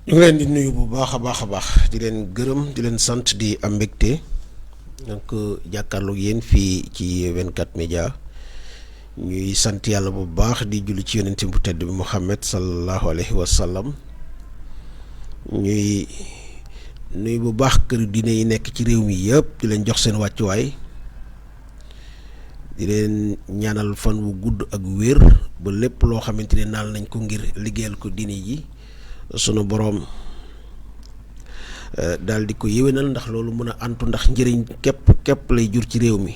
ñu ngi leen di nuyu bu baax a baax di leen gërëm di leen sant di am mbégte donc jàkkaarloog yéen fii ci 24 média ñuy sant yàlla bu baax di julli ci yonent bu tedd bi Muhammad sallallahu alayhi wa sallam ñuy nuyu bu baax kër diine yi nekk ci réew mi yëpp di leen jox seen wàccuwaay di leen ñaanal fan wu gudd ak wér ba lépp loo xamante ne naal nañ ko ngir liggéeyal ko diine ji sunu boroom daal di ko yéwénal ndax loolu mën a antu ndax njëriñ képp lay jur ci réew mi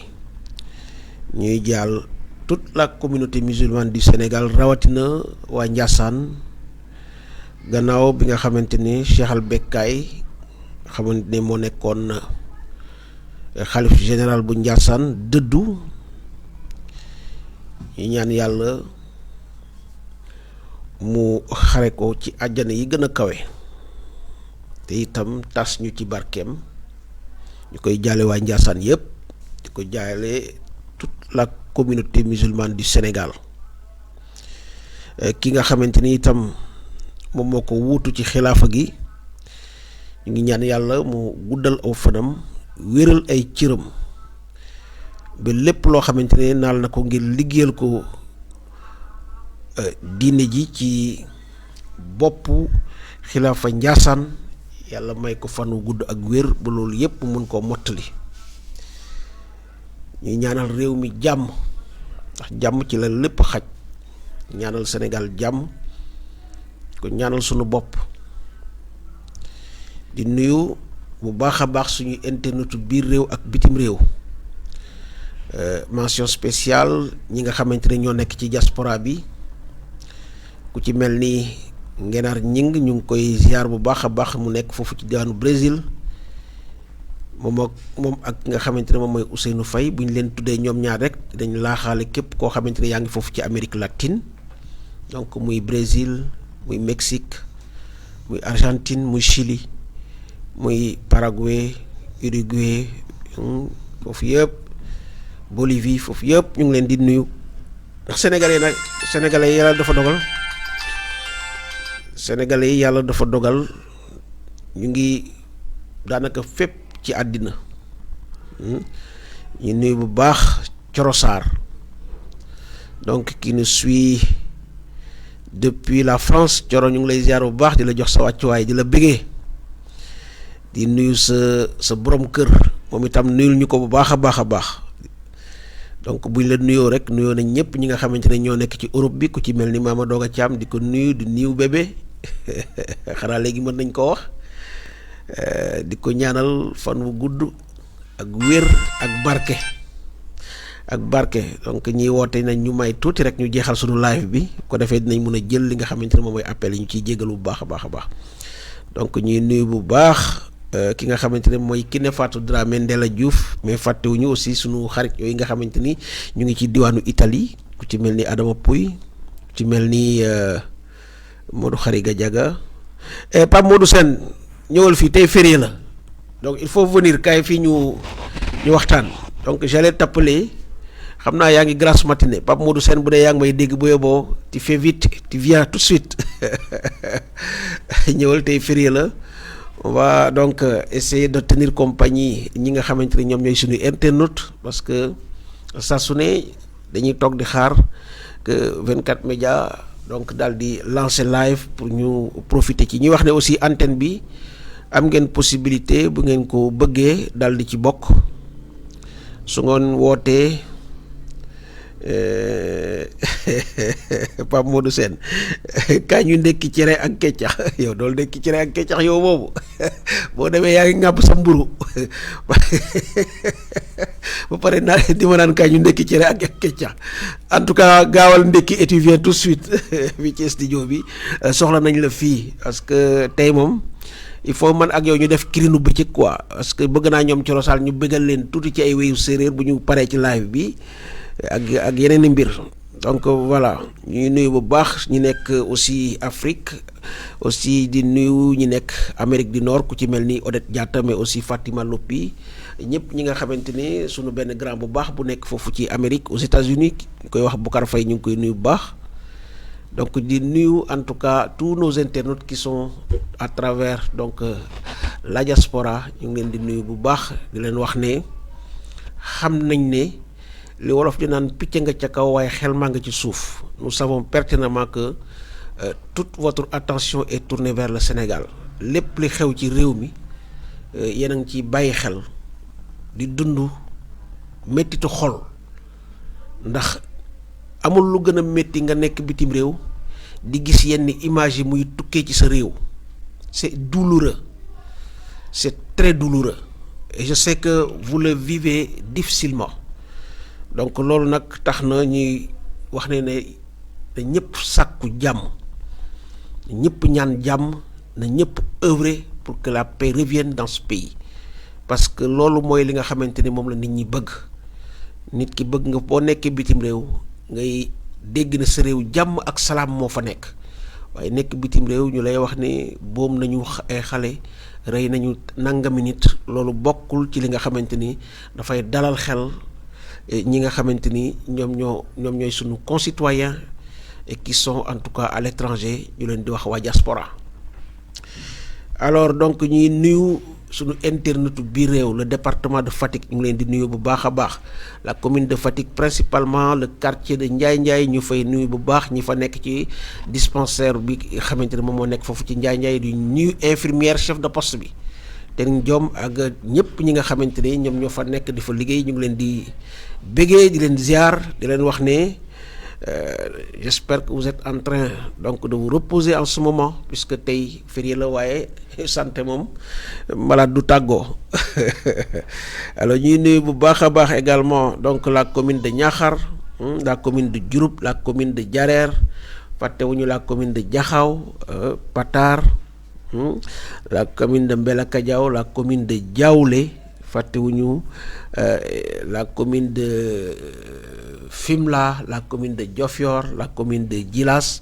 ñuy jaal toute la communauté musulmane du Sénégal rawatina waa Ndiassane gannaaw bi nga xamante ni Cheikh Al Bekkay xamante ne moo nekkoon xalif général bu Ndiassane dëddu ñu ñaan yàlla mu xare ko ci àjjana yi gën a kawe te itam tas ñu ci barkeem ñu koy jaale waa Ndiassane yëpp di ko jaale toute la communauté musulmane du Sénégal ki nga xamante ni itam moom moo ko wuutu ci xilaafa gi ñu ngi ñaan yàlla mu guddal aw fanam wéral ay cëram ba lépp loo xamante ne naal na ko ngir liggéeyal ko diine ji ci boppu xilaafa Ndiassane yàlla may ko fan wu gudd ak wér ba loolu yépp mun koo mottali ñuy ñaanal réew mi jàmm ndax jàmm ci la lépp xaj ñaanal Sénégal jàmm ko ñaanal sunu bopp di nuyu bu baax a baax suñu internetu biir réew ak bitim réew mention spéciale ñi nga xamante ne ñoo nekk ci diaspora bi ku ci mel ni Ngenaar Ñing ñu ngi koy ziar bu baax a baax mu nekk foofu ci diwaanu Brésil moom ak nga xamante ne moom mooy Ousseynou Faye bu ñu leen tuddee ñoom ñaar rek dañ laaxaale képp koo xamante ne yaa ngi foofu ci Amérique latine donc muy Brésil muy Mexique muy Argentine muy Chili muy Paraguay Uruguay foofu yëpp Bolivie foofu yëpp ñu ngi leen di nuyu ndax sénégalais yi yàlla dafa dogal ñu ngi daanaka fépp ci àddina ñu nuyu bu baax Coro Sarr donc qui nous suit depuis la France Coro ñu ngi lay ziar bu baax di la jox sa wàccuwaay di la bëggee di nuyu sa borom kër moom itam nuyul ñu ko bu baax a baax donc buñ la nuyoo rek nuyoo nañ ñëpp ñi nga xamante ne ñoo nekk ci Europe bi ku ci mel ni Mama Doga Thiam di ko nuyu di nuyu bébé xanaa léegi mën nañ koo wax di ko ñaanal fan wu gudd ak wér ak barke donc ñiy woote nañ ñu may tuuti rek ñu jeexal sunu live bi ko defee dinañ mën a jël li nga xamante ne moom mooy appel yi ñu ciy jégalu bu baax a baax donc ñuy nuyu bu baax ki nga xamante ne mooy Kiné Fatou Dramé Ndella Diouf mais fàttewuñu aussi sunu xarit yooyu nga xamante ni ñu ngi ci diwaanu Italie ku ci mel ni Adama Pouy ku ci mel ni Modou Khari Gadiaga Pape Modou Sène ñëwal fii tey férié la donc il faut venir kaay fii ñu waxtaan donc j'allais t'appeler xam naa yaa ngi grasse matinée Pape Modou Sène bu dee yaa ngi may dégg bu yeboo tu fais vite tu viens tout de suite ñëwal tey férié la on va donc essayer de tenir compagnie ñi nga xamante ne ñoom ñooy suñu internautes parce que saa su ne dañuy toog di xaar que 24 média donc daal di lancer live pour ñu profiter ci ñuy wax ne aussi antenne bi am ngeen possibilité bu ngeen ko bëggee daal di ci bokk su ngeen wootee Pape Modou Sène kaa ñu ndekki cere ak keccax yow dool ndekki cere ak keccax yow boobu boo demee yaa ngi ŋàbb sa mburu ba pare naa di ma naan kaa ñu ndekki cere ak keccax en tout cas gaawal ndekki et tu viens tout de suite fii ci studio bi soxla nañ la fii parce que tey moom il faut man ak yow ñu def kirinu bëccëg quoi parce que bëgg naa ñoom Coro Sall ñu bëggal leen tuuti ci ay wéyu séeréer bu ñu paree ci live bi ak yeneen i mbir donc voilà ñuy nuyu bu baax ñi nekk aussi Afrique aussi di nuyu ñi nekk Amérique du Nord ku ci mel ni Odette Diatta mais aussi Fatima Lopi ñëpp ñi nga xamante ni sunu benn grand bu baax bu nekk foofu ci Amérique aux États-Unis ñu koy wax Boucar Faye ñu ngi koy nuyu bu baax. Donc di nuyu en tout cas tous nos internautes qui sont à travers donc la diaspora ñu ngi leen di nuyu bu baax di leen wax ne xam nañ ne li wolof di naan picc nga ca kaw waaye xel maa nga ci suuf nous savons pertinemment que toute votre attention est tournée vers le Sénégal lépp li xew ci réew mi yéen a ngi ci bàyyi xel di dund mettitu xol ndax amul lu gën a métti nga nekk bitim réew di gis yenn image yi muy tukkee ci sa réew c'est douloureux c'est très douloureux et je sais que vous le vivez difficilement donc loolu nag tax na ñuy wax ne na ñëpp sàkku jàmm na ñëpp ñaan jàmm na ñëpp œuvrer pour que la paix revienne dans ce pays parce que loolu mooy li nga xamante ni moom la nit ñi bëgg nit ki bëgg nga boo nekkee bitim réew ngay dégg na sa réew jàmm ak salaam moo fa nekk waaye nekk bitim réew ñu lay wax ne boom nañu ay xale rey nañu nangami nit loolu bokkul ci li nga xamante ni dafay dalal xel ñi nga xamante ni ñoom ñooy sunu concitoyens et qui sont en tout cas à l'étranger ñu leen di wax waa diaspora alors donc ñuy nuyu sunu internetu biir réew le département de Fatick ñu ngi leen di nuyu bu baax a baax la commune de Fatick principalement le quartier de Ndiaye ñu fay nuyu bu baax ñi fa nekk ci dispensaire bi xamante ne moom moo nekk foofu ci Ndiaye di nuyu infirmière chef de poste bi te jom ak ñëpp ñi nga xamante ne ñoom ñoo fa nekk di fa liggéey ñu ngi leen di bégee di leen ziar di leen wax ne j'espère que vous êtes en train donc de vous reposer en ce moment puisque tey férié la waaye santé moom malade du tàggoo alors ñuy nuyu bu baax a baax également donc la commune de Niakhar la commune de Diouroup la commune de Diarère fàttewuñu la commune de Diakhao Patar la commune de Mbelakadiao la commune de Diaoulé fàttewuñu la commune de Fimela la commune de Diofior la commune de Djilas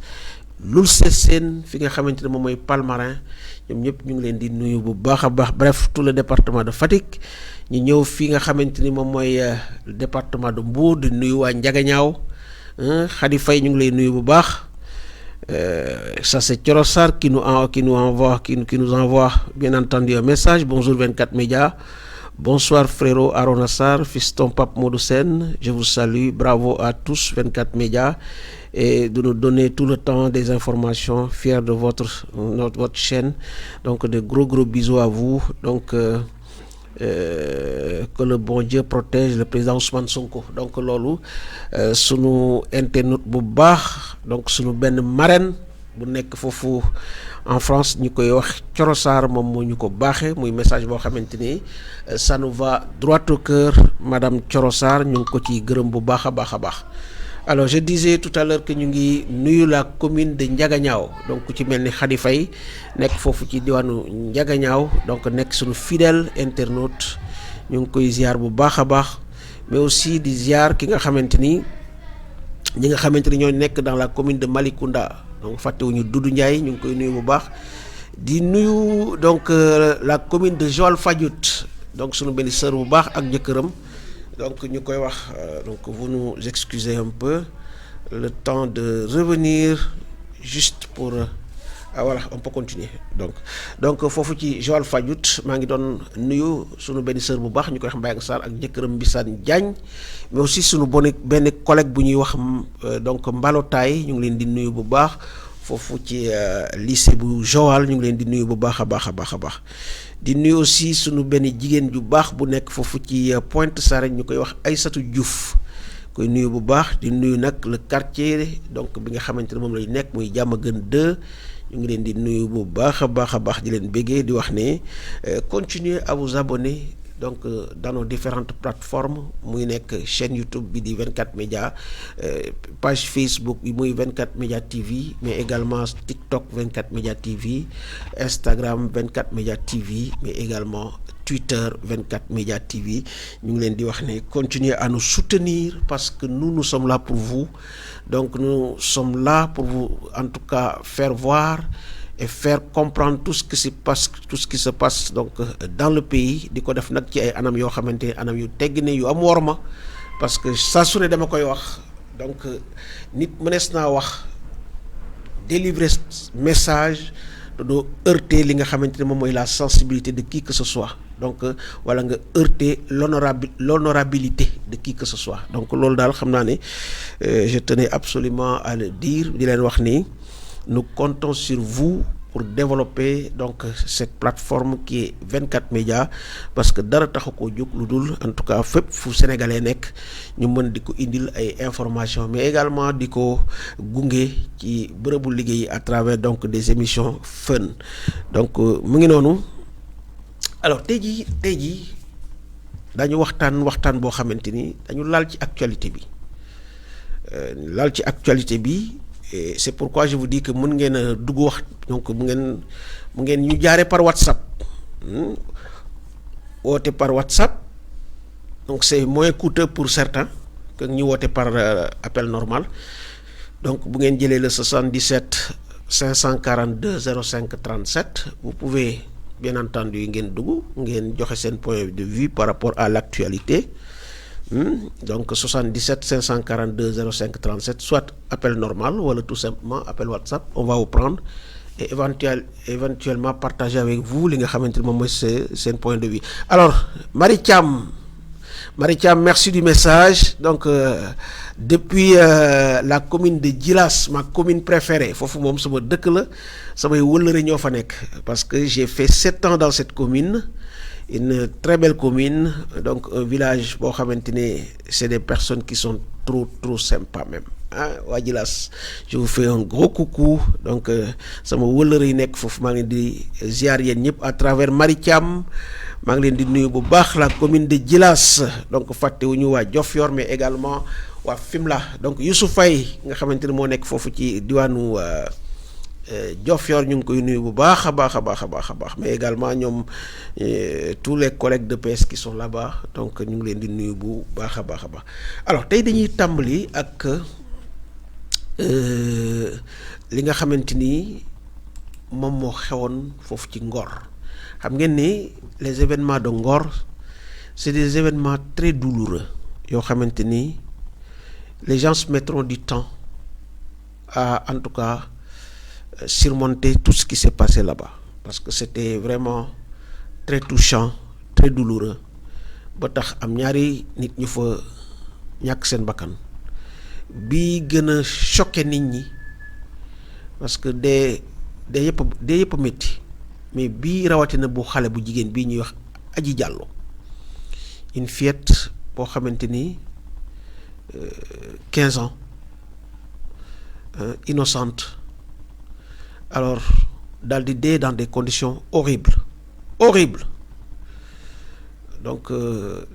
Loul Sessène fi nga xamante ne moom mooy Palmarin ñoom ñëpp ñu ngi leen di nuyu bu baax a baax bref tout le département de Fatick ñu ñëw fi nga xamante ni moom mooy le département de Mbour di nuyu waa Njagañaaw Khady Faye ñu ngi lay nuyu bu baax ça c'est Coro Sall qui nous envoie bien entendu un message bonjour 24 médias. Bonsoir frérot Arona Sarr, fiston Pape Modou Sène, je vous salue, bravo à tous 24 médias et de nous donner tout le temps des informations, fiers de votre chaîne. Donc de gros bisous à vous. Donc que le bon Dieu protège le président Ousmane Sonko. Donc loolu sunu internaute bu baax donc sunu benn marraine bu nekk foofu en France ñu koy wax Coro Sarr moom moo ñu ko baaxee muy message boo xamante ni ça nous va droit au cœur madame Coro Sarr ñu ngi ko ci gërëm bu baax a baax a baax. Alors je disais tout à l'heure que ñu ngi nuyu la commune de Ndiaganiao donc ku ci mel ni Khady Faye nekk foofu ci diwaanu Ndiaganiao donc nekk suñu fidèle internaute ñu ngi koy ziar bu baax a baax mais aussi di ziar ki nga xamante ni ñi nga xamante ni ñoo nekk dans la commune de Malicounda donc fàttewuñu Doudou Ndiaye ñu ngi koy nuyu bu baax di nuyu donc la commune de Joal Fadiouth donc suñu benn sœur bu baax ak jëkkëram donc ñu koy wax donc vous nous excusez un peu le temps de revenir juste pour voilà on peut continuer donc foofu ci Joal Fadiouth maa ngi doon nuyu sunu benn sœur bu baax ñu koy wax Mbaye Sarr ak jëkkëram Bissane Diagne mais aussi sunu benn collègue bu ñuy wax donc Mbalotaay ñu ngi leen di nuyu bu baax foofu ci lycée bu Joal ñu ngi leen di nuyu bu baax a baax a baax a baax di nuyu aussi sunu benn jigéen ju baax bu nekk foofu ci Pointe Sarène ñu koy wax Aïssatou Diouf koy nuyu bu baax di nuyu nag le quartier donc bi nga xamante ne moom lay nekk muy Diamaguène 2 ñu ngi leen di nuyu bu baax a baax di leen béggee di wax ne continuez à vous abonner donc dans nos différentes plateformes muy nekk chaîne YouTube bi di 24 Médias, page Facebook bi muy 24 Médias TV, mais également TikTok 24 Médias TV, Instagram 24 Médias TV, mais également Twitter 24 Médias TV. ñu ngi leen di wax ne continuez à nous soutenir parce que nous sommes là pour vous. Donc nous sommes là pour vous, en tout cas, faire voir et faire comprendre tout ce qui se passe donc dans le pays. Di ko def nag ci ay anam yoo xamante anam yu teggine yu am worma parce que saa su ne dama koy wax donc nit mënees naa wax délivrer message doo heurter li nga xamante ne moom mooy la sensibilité de qui que ce soit donc wala nga heurter l'honorabilité de qui que ce soit. Donc loolu daal xam naa ne je tenais absolument à le dire di leen wax ni nous comptons sur vous pour développer donc cette plateforme qui est 24 Médias parce que dara taxu koo jóg lu dul en tout cas fépp fu sénégalais nekk ñu mën di ko indil ay informations mais également di ko gunge ci bërëbu liggéey à travers donc des émissions fun. Donc mu ngi noonu. Alors tey jii dañu waxtaan boo xamante ni dañu laal ci actualité bi. Et c'est pourquoi je vous dis que mën ngeen a dugg wax donc mu ngeen ñu jaaree par WhatsApp woote par WhatsApp donc c'est moins coûteux pour certains que ñu woote par appel normal. Donc bu ngeen jëlee le 77 542 05 37 vous pouvez bien entendu ngeen dugg ngeen joxe seen point de vue par rapport à l'actualité. Donc 77 542 05 37 soit appel normal wala tout simplement appel WhatsApp, on va vous prendre et éventuellement partager avec vous li nga xamante ni moom mooy seen point de vue. Alors Marie Thiam, merci du message. Donc depuis la commune de Djilas, ma commune préférée, foofu moom sama dëkk la samay wëllëre ñoo fa nekk parce que j'ai fait 7 ans dans cette commune. Une très belle commune, donc un village boo xamante ne c'est des personnes qui sont trop sympas même waa Djilas, je vous fais un gros coucou. Donc sama wëllëre yi nekk foofu maa ngi leen di ziar yéen ñëpp à travers Marie Thiam maa ngi leen di nuyu bu baax la commune de Djilas. Donc fàttewuñu waa Diofior mais également waa Fimela. Donc Youssouf Faye nga xamante ne moo nekk foofu ci diwaanu Diofior ñu ngi koy nuyu bu baax a baax mais également ñoom tous les collègues de PS qui sont là-bas donc ñu ngi leen di nuyu bu baax a baax. Alors tey dañuy tàmbali ak li nga xamante ni moom moo xewoon foofu ci Ngor. Xam ngeen ni les événements de Ngor c'est des événements très douloureux yoo xamante ni les gens se mettront du temps à en tout cas surmonter tout ce qui s'est passé là-bas parce que c'était vraiment très touchant, très douloureux ba tax am ñaari nit ñu fa ñàkk seen bakkan. Bi gën a choqué nit ñi parce que dee yëpp métti mais bii rawatina bu xale bu jigéen bii ñuy wax Adji Diallo, une fillette boo xamante ni 15 ans innocente. Alors daal di dee dans des conditions horribles. Donc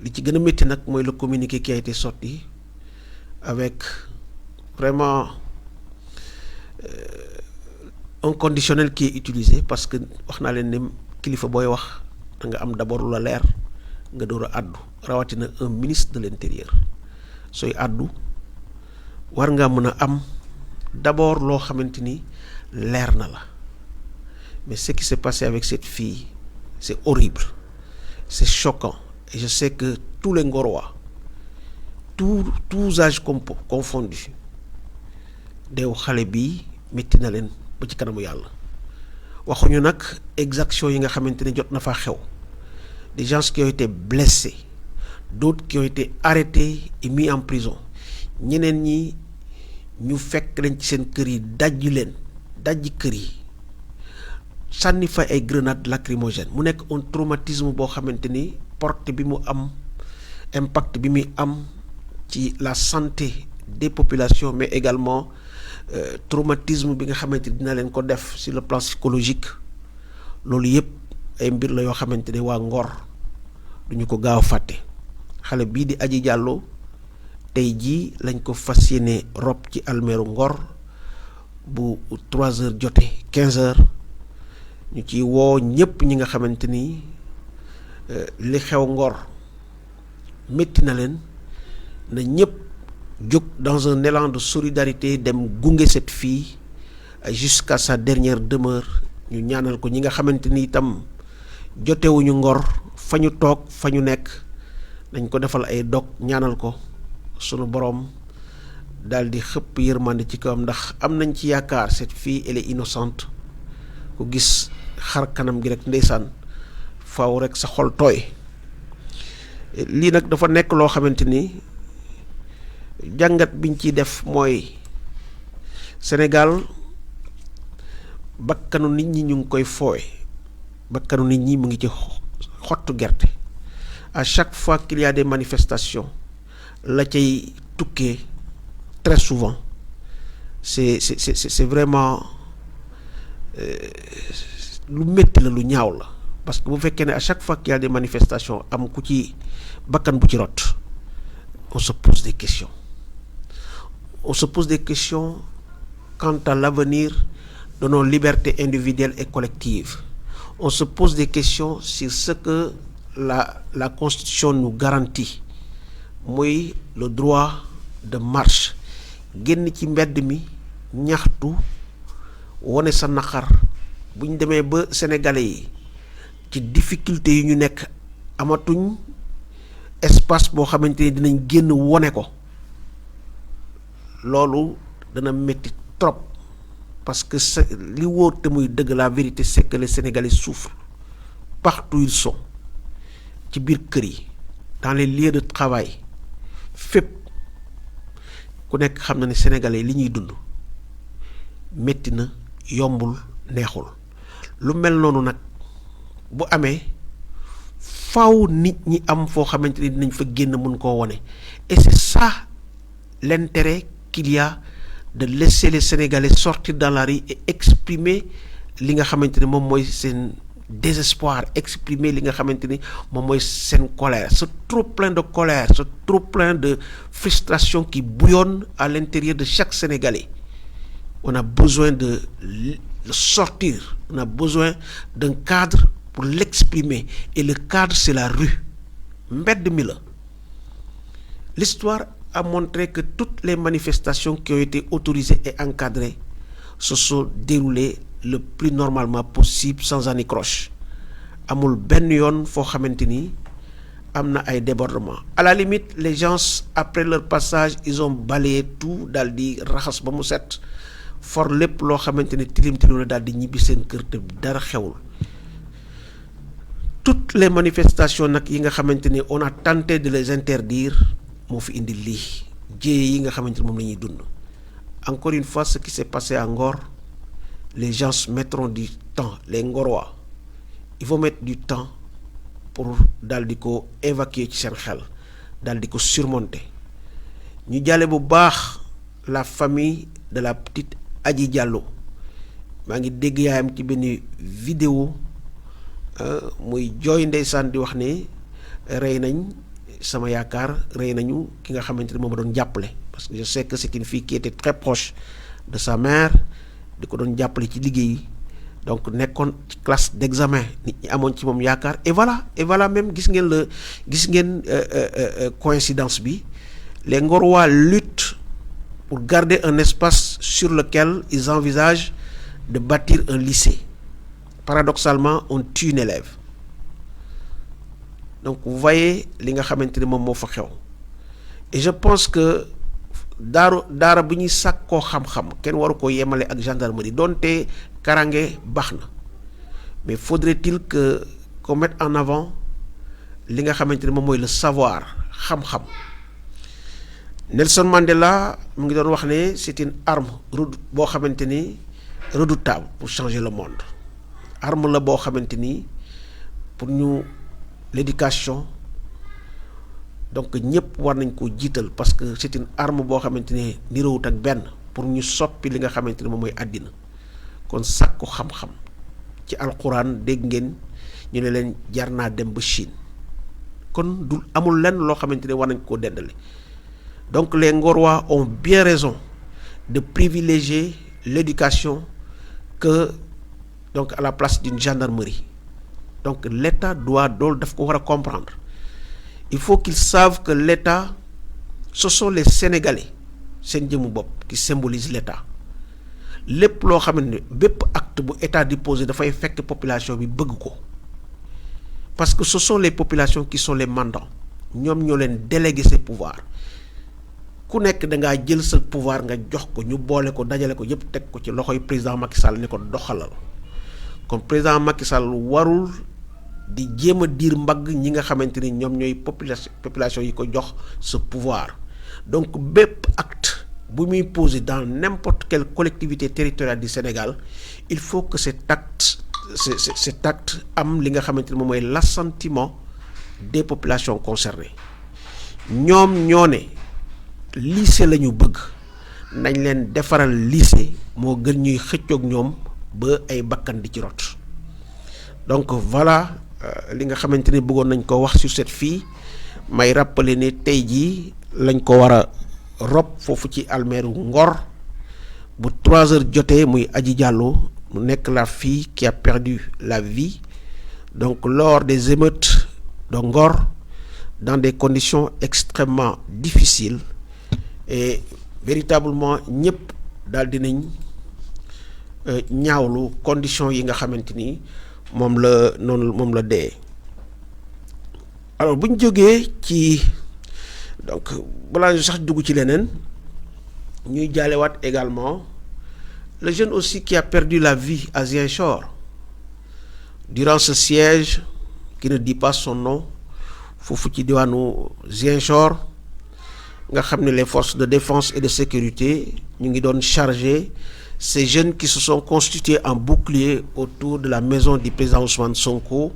li ci gën a métti nag mooy le communiqué qui a été sorti avec vraiment un conditionnel qui est utilisé parce que wax naa leen ne kilifa booy wax da nga am d'abord lu la leer nga door a àddu rawatina un ministre de l'intérieur sooy àddu war nga mën a am d'abord loo xamante ni leer na la. Mais ce qui s'est passé avec cette fille c'est horrible, c'est choquant et je sais que tous les Ngorois tous âges confondus deewu xale bi métti na leen ba ci kanamu yàlla. Waxuñu nag exaction yi nga xamante ne jot na fa xew, des gens qui ont été blessés, d'autres qui ont été arrêtés et mis en prison, ñeneen ñi ñu fekk leen ci seen kër yi dajji kër yi sànni fa ay grenades lacrymogènes mu nekk un traumatisme boo xamante ni porte bi mu am impact bi muy am ci la santé des populations mais également traumatisme bi nga xamante ni dina leen ko def sur le plan psychologique loolu yëpp ay mbir la yoo xamante ne waa Ngor duñu ko gaaw a fàtte. xale bii di Adji Diallo tey jii lañ ko fas yéene rob ci almeeru Ngor bu 3 heures jotee 15 heures ñu ci woo ñëpp ñi nga xamante ni li xew Ngor métti na leen na ñëpp jóg dans un élan de solidarité dem gunge cette fille jusqu'à sa dernière demeure. ñu ñaanal ko ñi nga xamante ni itam jotewuñu Ngor fa ñu toog fa ñu nekk nañ ko defal ay dog ñaanal ko sunu boroom daal di xëpp yërmande ci kawam ndax am nañ ci yaakaar cette fille elle est innocente ku gis xar kanam gi rek ndeysaan faaw rek sa xol tooy. lii nag dafa nekk loo xamante ni jàngat biñ ciy def mooy Sénégal bakkanu nit ñi ñu ngi koy foowe bakkanu nit ñi mu ngi ci xottu gerte à chaque fois qu'il y a des manifestations la cay tukkee très souvent c'est vraiment lu métti la lu ñaaw la parce que bu fekkee ne à chaque fois qu'il y a des manifestations am ku ci bakkan bu ci rot on se pose des questions quant à l'avenir de nos libertés individuelles et collectives. On se pose des questions sur ce que la Constitution nous garantit. Muy le droit de marche. Génn ci mbedd mi ñaxtu wone sa naqar bu ñu demee ba sénégalais yi ci difficulté yi ñu nekk amatuñ espace boo xamante ni dinañ génn wone ko loolu dana metti trop. Parce que li wóor te muy dëgg la vérité c'est que les Sénégalais souffrent partout ils sont ci biir kër yi dans les lieux de travail fépp ku nekk xam na ne Sénégalais li ñuy dund metti na yombul neexul lu mel noonu nag bu amee faaw nit ñi am foo xamante ni dinañ fa génn mën koo wone et c'est ça l'intérêt qu'il y a de laisser les Sénégalais sortir dans la rue et exprimer li nga xamante ni moom mooy seen désespoir, exprimer li nga xamante ni moom mooy seen colère, ce trop plein de colère, ce trop plein de frustration qui bouillonne à l'intérieur de chaque Sénégalais. On a besoin de le sortir, on a besoin d'un cadre pour l'exprimer et le cadre c'est la rue. Mbedd mi la. L'histoire a montré que toutes les manifestations qui ont été autorisées et encadrées se sont déroulées le plus normalement possible sans anicroche. Amul benn yoon foo xamante ni am na ay débordements. À la limite, les gens après leur passage ils ont balayé tout daal di raxas ba mu set for lépp loo xamante ni tilim la daal di ñibbi seen kër te dara xewul. Toutes les manifestations nag yi nga xamante ni on a tenté de les interdire moo fi indi lii jéye yi nga xamante ni moom la ñuy dund. Encore une fois, ce qui s'est passé à Ngor, les gens mettront du temps, les Ngorois ils vont mettre du temps pour daal di ko évacuer ci seen xel daal di ko surmonter. ñu jàlle bu baax la famille de la petite Adji Diallo. maa ngi dégg yaayam ci benn vidéo muy jooy ndeysaan di wax ne rey nañ sama yaakaar, rey nañu ki nga xamante ne moom doon jàppale, parce que je sais que c'est une fille qui était très proche de sa mère, di ko doon jàppale ci liggéey, donc nekkoon ci classe d'examen nit ñi amoon ci moom yaakaar. Et voilà même gis ngeen coïncidence bi, les Ngorois luttent pour garder un espace sur lequel ils envisagent de bâtir un lycée. Paradoxalement, on tue un élève. Donc vous voyez li nga xamante ne moom moo fa xew. Et je pense que daara bu ñuy sàkkoo xam-xam kenn waru ko yemale ak gendarmerie donte karange baax na, mais faudrait-il que qu'on mette en avant li nga xamante ne moom mooy le savoir, xam-xam. Nelson Mandela mu ngi doon wax ne c'est une arme boo xamante ni redoutable pour changer le monde. Arme la boo xamante ni pour ñu l'éducation donc ñëpp war nañ koo jiital parce que c'est une arme boo xamante ne niroowut ak benn pour ñu soppi li nga xamante ne moom mooy àddina kon sàkku xam-xam ci alquran dégg ngeen ñu ne leen jar naa dem ba Chine kon du amul lenn loo xamante ne war nañ koo dendale donc les Ngorois ont bien raison de privilégier l'éducation que donc à la place d'une gendarmerie donc l'État doit doolu daf ko war a comprendre il faut qu'ils savent que l'État ce sont les Sénégalais seen jëmu bopp qui symbolise l'État lépp loo xam ne bépp acte bu État di poser dafay fekk population bi bëgg ko parce que ce sont les populations qui sont les mandants ñoom ñoo leen déléguer ces pouvoirs ku nekk da ngaa jël sa pouvoir nga jox ko ñu boole ko dajale ko yépp teg ko ci loxoy président Macky Sall ni ko doxalal kon président Macky Sall warul di jéem a diir mbagg ñi nga xamante ni ñoom ñooy population yi ko jox ce pouvoir donc bépp acte bu muy poser dans n'importe quelle collectivité territoriale du Sénégal il faut que cet acte am li nga xamante ni moom mooy l'assentiment des populations concernées ñoom ñoo ne lycée la ñu bëgg nañ leen defaral lycée moo gën ñuy xëccoog ñoom ba ay bakkan di ci rot donc voilà li nga xamante ni bëggoon nañ ko wax sur cette fille may rappeler ne tey jii lañ ko war a rob foofu ci almeeru Ngor bu 3 heures jotee muy Adji Diallo mu nekk la fille qui a perdu la vie donc lors des émeutes de Ngor dans des conditions extrêmement difficiles et véritablement ñëpp daal dinañ ñaawlu conditions yi nga xamante ni moom la dee. alors bu ñu jógee ci donc balaa ñu sax dugg ci leneen ñuy jaalewaat également le jeune aussi qui a perdu la vie à Ziguinchor durant ce siège qui ne dit pas son nom foofu ci diwaanu Ziguinchor nga xam ne les forces de défense et de sécurité ñu ngi doon charger ces jeunes qui se sont constitués en bouclier autour de la maison du président Ousmane Sonko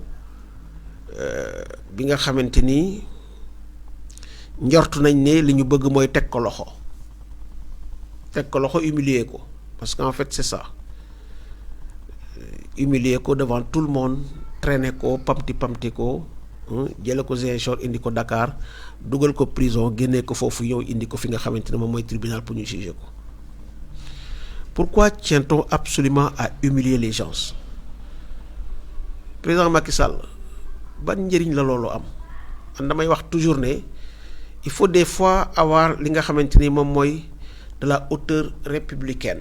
bi nga xamante ni njortu nañ ne li ñu bëgg mooy teg ko loxo humilier ko parce qu'en fait c'est ça humilier ko devant tout le monde traîner ko pamti ko jële ko Ziguinchor indi ko Dakar dugal ko prison génnee ko foofu yow indi ko fi nga xamante ne moom mooy tribunal pour ñu juger ko. Pourquoi tient-on absolument à humilier les gens? Président Macky Sall ban njëriñ la loolu am man damay wax toujours ne il faut des fois avoir li nga xamante ni moom mooy de la hauteur républicaine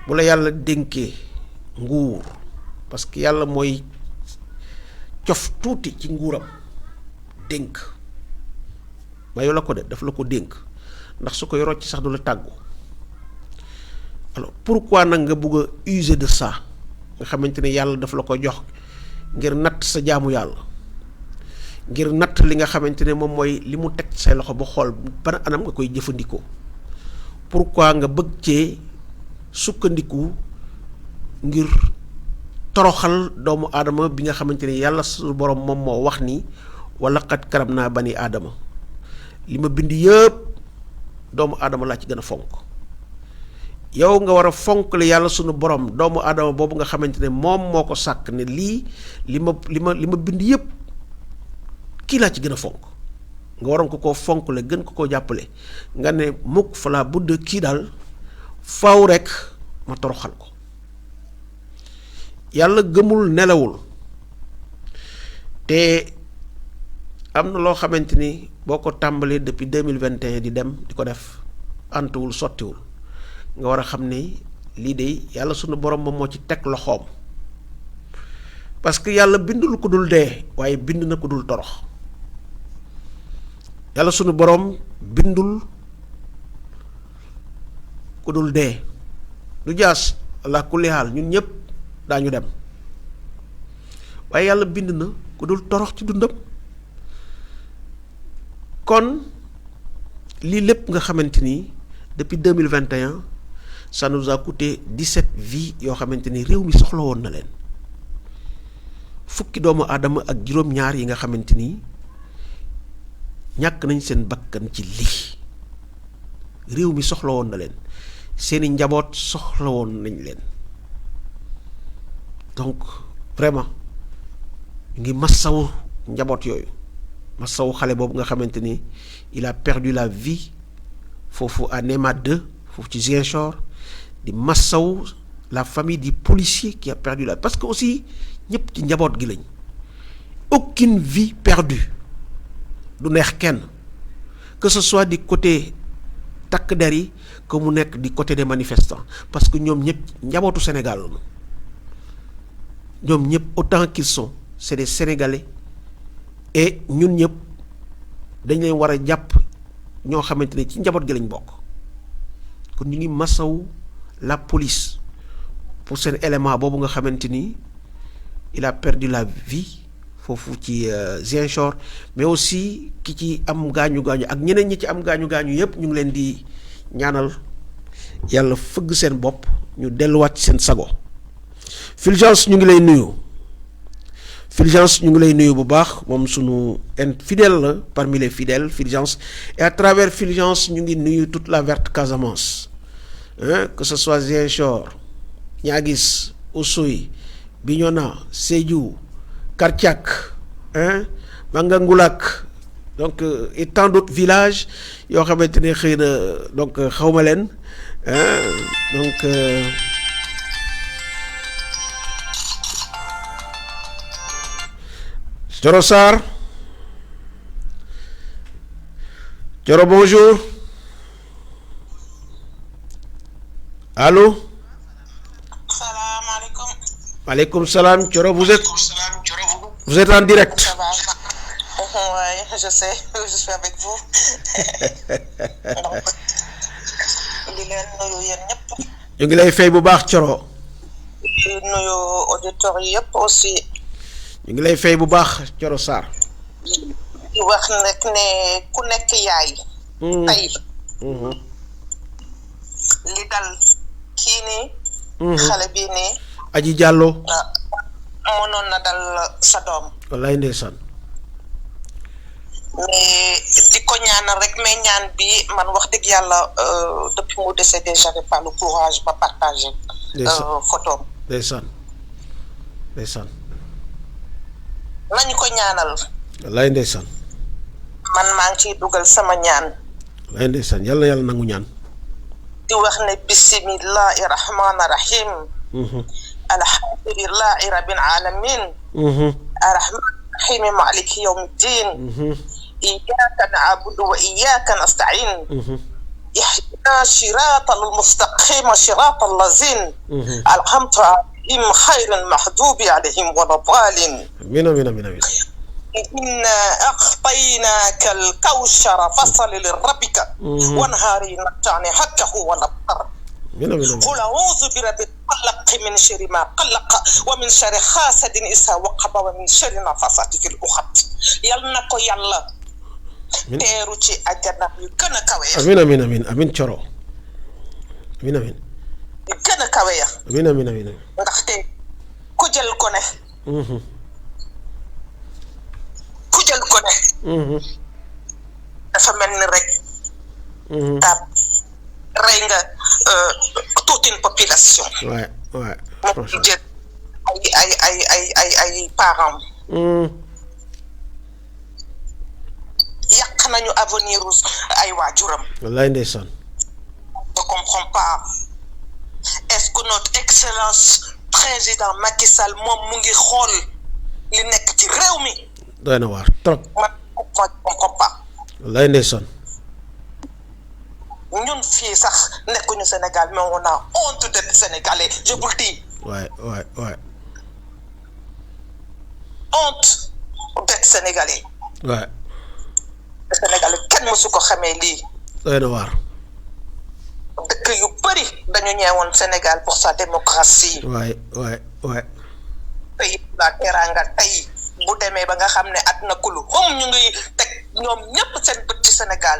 bu la yàlla dénkee nguur parce que yàlla mooy cof tuuti ci nguuram dénk mayu la ko de daf la ko dénk ndax su ko yoroo ci sax du la tàggu alors pourquoi nag nga bëgg a user de ça nga xamante ne yàlla daf la ko jox ngir natt sa jaamu yàlla ngir natt li nga xamante ne moom mooy li mu teg say loxo ba xool ban anam nga koy jëfandikoo pourquoi nga bëgg cee sukkandiku ngir toroxal doomu aadama bi nga xamante ne yàlla su borom moom moo wax ni wala xat karam naa bani aadama li ma bind yëpp doomu aadama laa ci gën a fonk yow nga war a fonk la yàlla sunu borom doomu aadama boobu nga xamante ne moom moo ko sàkk ne lii li ma bind yëpp kii laa ci gën a fonk nga waroon ko koo fonk la gën ko koo jàppale nga ne mukk fa laa budd kii daal faw rek ma toroxal ko yàlla gëmul nelawul te am na loo xamante ni boo ko tàmbalee depuis 2021 di dem di ko def antuwul sottiwul nga war a xam ne lii de yàlla sunu borom moom moo ci teg loxoom parce que yàlla bindul ku dul dee waaye bind na ku dul torox yàlla sunu borom bindul ku dul dee du jaas la kulli haal ñun ñëpp daañu dem waaye yàlla bind na ku dul torox ci dundam kon lii lépp nga xamante ni depuis 2021 ça nous a coûté 17 vies yoo xamante ni réew mi soxla woon na leen fukki doomu aadama ak juróom-ñaar yi nga xamante ni ñàkk nañ seen bakkan ci lii réew mi soxla woon na leen seeni njaboot soxla woon nañ leen donc vraiment ñu ngi massawu njaboot yooyu massawu xale boobu nga xamante ni il a perdu la vie foofu à Néma 2 foofu ci Ziguinchor di massawu la famille du policier qui a perdu la parce que aussi ñëpp ci njaboot gi lañ aucune vie perdue du neex kenn que ce soit du côté takk der yi que mu nekk du côté des manifestants parce que ñoom ñëpp njabootu Sénégal la ñoom ñëpp autant qu'ils sont c'est des Sénégalais et ñun ñëpp dañ leen war a jàpp ñoo xamante ne ci njaboot gi lañ bokk kon ñu ngi masawu la police pour seen élément boobu nga xamante ni il a perdu la vie foofu ci Ziguinchor mais aussi ki ci am gaañu ak ñeneen ñi ci am gaañu yépp ñu ngi leen di ñaanal yàlla fëgg seen bopp ñu delluwaat ci seen sago. Fulgence ñu ngi lay nuyu Fulgence ñu ngi lay nuyu bu baax moom sunu fidèle la parmi les fidèles Fulgence et à travers Fulgence ñu ngi nuyu toute la verte Casamance que ce soit Ziguinchor Niaguis Oussouye Bignona Sédhiou Kartiak Mangangulak donc et tant d'autres villages yoo xamante ne xëy na donc xawma leen donc Thioro Sarr Thioro bonjour allô. Salaamaaleykum. Maaleykum salaam Thioro vous êtes en direct. Ça va. Oui, je sais, je suis avec vous. Donc, di leen nuyu yéen ñëpp. ñu ngi lay fay bu baax Thioro. di nuyu auditeurs yi yëpp aussi. ñu ngi lay fay bu baax Thioro Sarr. di wax nag ne ku nekk yaay. tey. li dal kii nii. xale bii nii. Aji Diallo. mënoon na dal sa doom. wallaay ndeysaan. mais di ko ñaanal rek mais ñaan bi man wax dëgg yàlla depuis mu décédé j'avais pas le courage ba partager. photo. ndeysaan. nañu ko ñaanal. wallaay ndeysaan. man maa ngi ciy dugal sama ñaan. wallaay ndeysaan yàlla nangu ñaan. di wax ne bismillahi rahmani rahim. alhamdulillahi rabbil alamin. arrahmani rahim maliki yawmiddin. iyyaka na'budu wa iyyaka nasta'in. ihdina siratal mustaqim siratal lazin. alhamdulillahi khairil mahdubi alayhim waladdallin. Amin. إنا أعطيناك الكوثر فصل لربك وانهار نتعني حقه والأبقر قل أعوذ برب الفلق من شر ما قلق ومن شر حاسد إذا وقب ومن شر نفاثات في العقد يلا نكو يلا teeru ci àjjana yu gën a kawe ya. amiin Thioro amiin. yu gën a kawe ya. amiin. ndaxte ku jël ko ne. dafa mel ni rek. rey nga toute une population. ouais. mu jël ay parents. yàq nañu avenir ay waajuram. wallaay ndeysaan. je comprends pas est-ce que notre excellence président Macky Sall moom mu ngi xool li nekk ci réew mi. doy na waar trop. man je comprends pas. wallaay ndeysaan. ñun fii sax nekkuñu Sénégal mais on a honte d'être sénégalais je vous le dis. ouais. honte d'être sénégalais. ouais. Sénégalais kenn mësu ko xamee lii. doy na waar. dëkk yu bëri dañu ñeewoon Sénégal pour sa démocratie. ouais. pays la teranga tey bu demee ba nga xam ne àdduna kulu ñu ngi teg ñoom ñëpp seen bët ci Sénégal.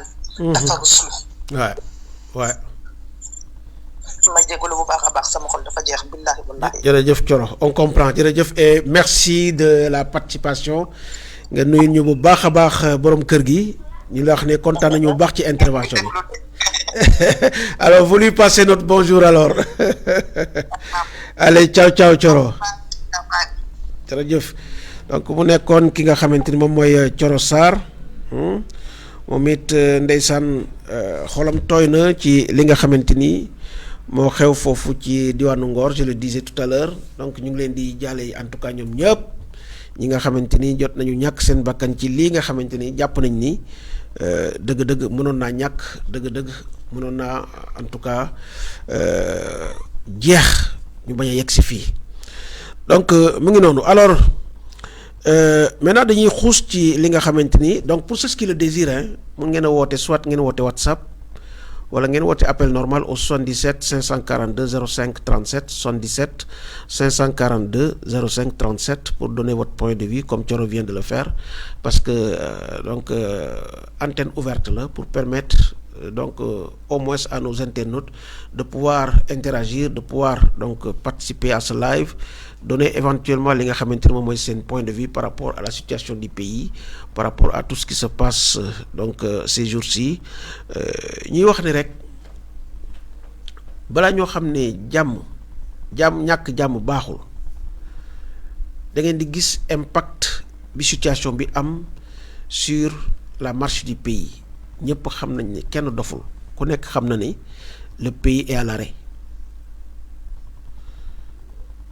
dafa ruslu. ouais. ma jégalu bu baax a baax sama xol dafa jeex billahi wallahi. jërëjëf Thioro on comprend jërëjëf et merci de la participation nga nuyu ñu bu baax a baax borom kër gi ñu la wax ne kontaan nañu bu baax ci intervention bi. Alors vous lui passez notre bonjour alors. Allez ciao ciao Thioro. jërëjëf donc mu nekkoon ki nga xamante ni moom mooy Thioro Sarr moom it ndeysaan xolam tooy na ci li nga xamante ni moo xew foofu ci diwaanu Ngor je le disais tout à l'heure donc ñu ngi leen di jaale en tout cas ñoom ñëpp ñi nga xamante ni jot nañu ñàkk seen bakkan ci lii nga xamante ni jàpp nañ ni dëgg-dëgg mënoon naa ñàkk dëgg-dëgg mënoon naa en tout cas jeex ñu bañ a yegg si fii donc mu ngi noonu alors maintenant dañuy xuus ci li nga xamante ni donc pour ceux qui le désirent mun ngeen a woote soit ngeen woote WhatsApp wala ngeen woote appel normal au 77 542 05 37 77 542 05 37 pour donner votre point de vue comme Thioro vient de le faire parce que donc antenne ouverte là pour permettre donc au moins à nos internautes de pouvoir interagir, de pouvoir donc participer à ce live, donner éventuellement li nga xamante ne moom mooy seen point de vue par rapport à la situation du pays, par rapport à tout ce qui se passe donc ces jours-ci. ñuy wax ni rek balaa ñoo xam ne jàmm ñàkk jàmm baaxul da ngeen di gis impact bi situation bi am sur la marche du pays. ñëpp xam nañ ne kenn doful ku nekk xam na ni le pays est à l'arrêt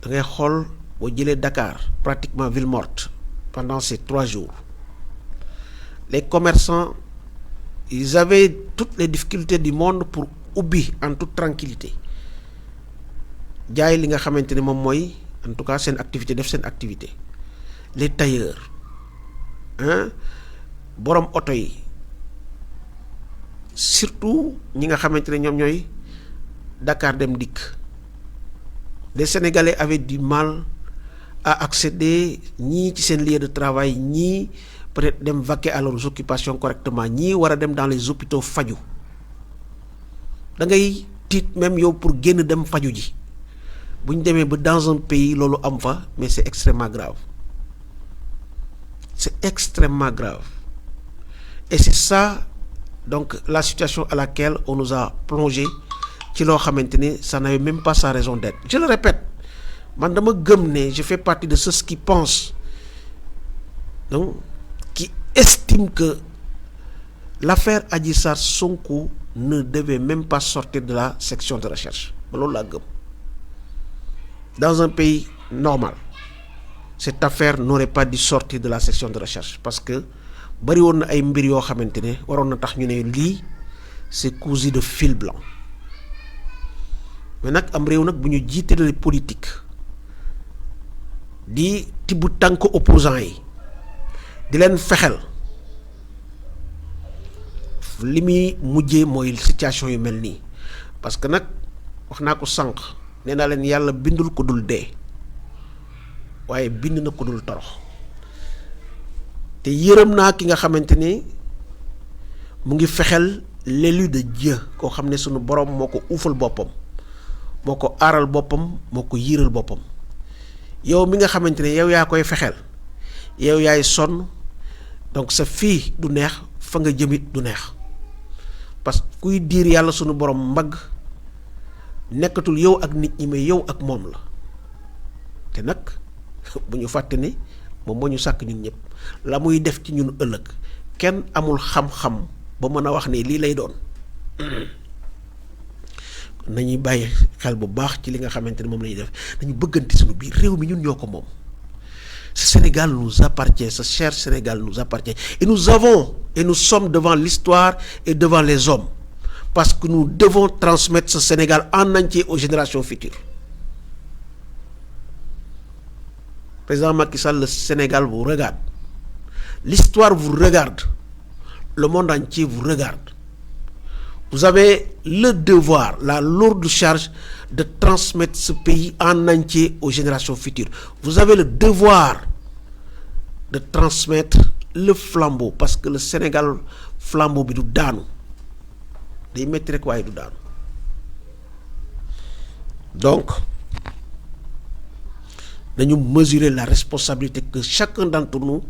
da ngay xool boo jëlee Dakar pratiquement ville morte pendant ces 3 jours les commerçants ils avaient toutes les difficultés du monde pour ubbi en toute tranquillité jaay li nga xamante ne moom mooy en tout cas seen activité def seen activité les tailleurs borom oto yi surtout ñi nga xamante ne ñoom ñooy Dakar Dem Dikk les Sénégalais avaient du mal à accéder ñii ci seen lieu de travail ñii peut-être dem vaquer à leurs occupations correctement ñii war a dem dans les hôpitaux faju da ngay tiit même yow pour génn dem faju ji bu ñu demee ba dans un pays loolu am fa mais c'est extrêmement grave et c'est ça donc la situation à laquelle on nous a plongé ci loo xamante ni ça n'avait même pas sa raison d'être. Je le répète man dama gëm ne je fais partie de ceux qui pensent donc qui estiment que l'affaire Adji Sarr Sonko ne devait même pas sortir de la section de recherche ba loolu laa gëm. Dans un pays normal cette affaire n'aurait pas dû sortir de la section de recherche parce que bari woon na ay mbir yoo xamante ne waroon na tax ñu ne lii c'est cousu de fil blanc mais nag am réew nag bu ñu jiitalee politique di tibb tànk opposants yi di leen fexel li muy mujjee mooy situation yu mel nii parce que nag wax naa ko sànq nee naa leen yàlla bindul ko dul dee waaye bind na ko dul torox te yërëm naa ki nga xamante ni mu ngi fexel l'élu de Dieu koo xam ne sunu borom moo ko uufal boppam moo ko aaral boppam moo ko yiiral boppam yow mi nga xamante ne yow yaa koy fexel yow yaay sonn donc sa fii du neex fa nga jëmit du neex parce que kuy diir yàlla sunu borom mbagg nekkatul yow ak nit ñi mais yow ak moom la te nag bu ñu fàtte ni moom moo ñu sàkk ñun ñëpp la muy def ci ñun ëllëg kenn amul xam-xam ba mën a wax ne lii lay doon nañuy bàyyi xel bu baax ci li nga xamante ne moom la ñuy def dañu bëggante suñu biir réew mi ñun ñoo ko moom ce Sénégal nous appartient ce cher Sénégal nous appartient et nous sommes devant l'histoire et devant les hommes parce que nous devons transmettre ce Sénégal en entier aux générations futures. Président Macky Sall, le Sénégal vous regarde, l'histoire vous regarde, le monde entier vous regarde. Vous avez le devoir, la lourde charge de transmettre ce pays en entier aux générations futures. Vous avez le devoir de transmettre le flambeau parce que le Sénégal flambeau bi du daanu day metti rek waaye du daanu. Donc nañu mesurer la responsabilité que chacun d'entre nous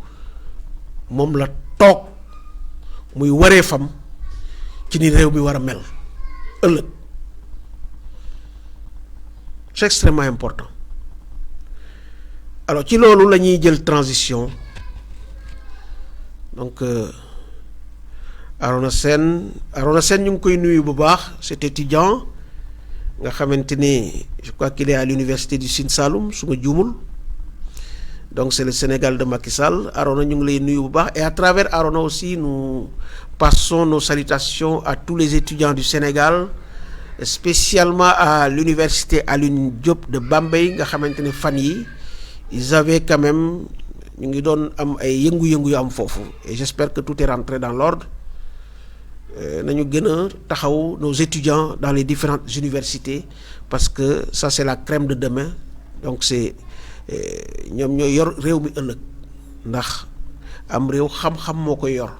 moom la toog muy wareefam ci ni réew mi war a mel ëllëg. C'est extrêmement important. Alors ci loolu la ñuy jël transition donc Arona Sène ñu ngi koy nuyu bu baax cet étudiant nga xamante ni je crois qu'il est à l'université du Sine Saloum su ma juumul donc c'est le Sénégal de Macky Sall. Arona ñu ngi lay nuyu bu baax et à travers Arona aussi nous passons nos salutations à tous les étudiants du Sénégal, spécialement à l'université Alioune Diop de Bambey nga xamante ni fan yi ils avaient quand même ñu ngi doon am ay yëngu-yëngu yu am foofu et j'espère que tout est rentré dans l'ordre. Nañu gën a taxaw nos étudiants dans les différentes universités parce que ça c'est la crème de demain donc c'est ñoom ñooy yor réew mi ëllëg ndax am réew xam-xam moo koy yor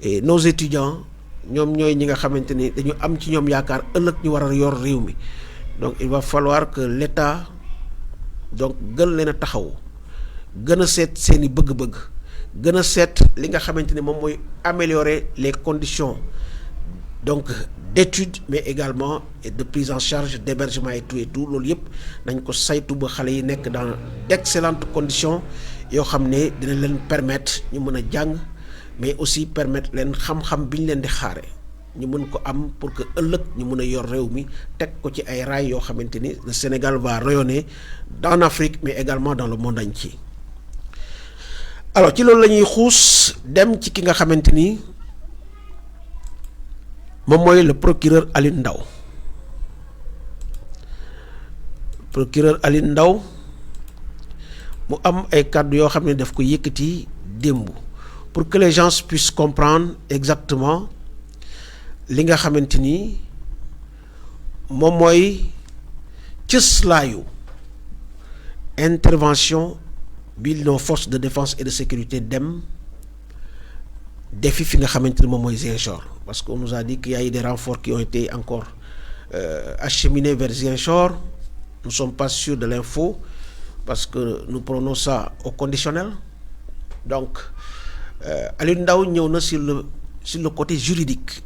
et nos étudiants ñoom ñooy ñi nga xamante ni dañu am ci ñoom yaakaar ëllëg ñu war a yor réew mi donc il va falloir que l'État donc gën leen a taxaw gën a seet seeni bëgg-bëgg gën a seet li nga xamante ni moom mooy améliorer les conditions donc d'études mais également et de prise en charge d'hébergement et tout loolu yëpp nañ ko saytu ba xale yi nekk dans d'excellentes conditions yoo xam ne dina leen permettre ñu mën a jàng mais aussi permettre leen xam-xam bi ñu leen di xaare ñu mën ko am pour que ëllëg ñu mën a yor réew mi teg ko ci ay raay yoo xamante ni le Sénégal va rayonner en Afrique mais également dans le monde entier. Alors ci loolu la ñuy xuus dem ci ki nga xamante ni moom mooy le procureur Alioune Ndao mu am ay kàddu yoo xam ne daf ko yëkkati démb pour que les gens puissent comprendre exactement li nga xamante ni moom mooy cëslaayu intervention bi nos forces de défense et de sécurité dem defi fi nga xamante ni moom mooy Ziguinchor parce qu'on nous a dit qu'il y a eu des renforts qui ont été encore acheminés vers Ziguinchor. Nous ne sommes pas sûrs de l'info parce que nous prenons ça au conditionnel. Donc Alioune Ndao ñëw na sur le côté juridique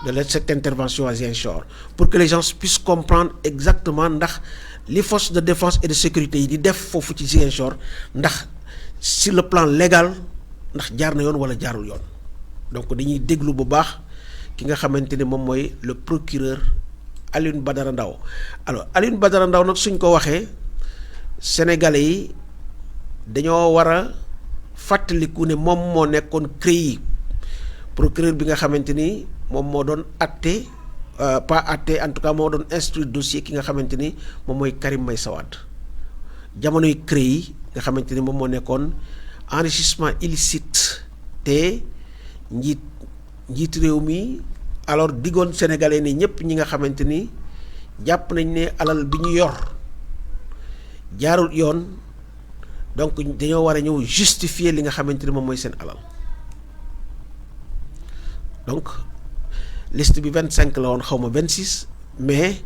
de cette intervention à Ziguinchor pour que les gens puissent comprendre exactement ndax les forces de défense et de sécurité yi di def foofu ci Ziguinchor ndax sur le plan légal ndax jaar na yoon wala jaarul yoon donc dañuy déglu bu baax ki nga xamante ne moom mooy le procureur Alioune Badara Ndao. Alors Alioune Badara Ndao nag suñ ko waxee sénégalais yi dañoo war a fàttaliku ne moom moo nekkoon CREI procureur bi nga xamante ni moom moo doon atte pas atte en tout cas moo doon instruire dossier ki nga xamante ni moom mooy Karim Meïssa Wade jamonoy CREI nga xamante ni moom moo nekkoon enrichissement illicite te njiit réew mi alors diggoon sénégalais ni ñëpp ñi nga xamante ni jàpp nañ ne alal bi ñu yor jaarul yoon donc dañoo war a ñëw justifier li nga xamante ni moom mooy seen alal donc liste bi 25 la woon xaw ma 26 mais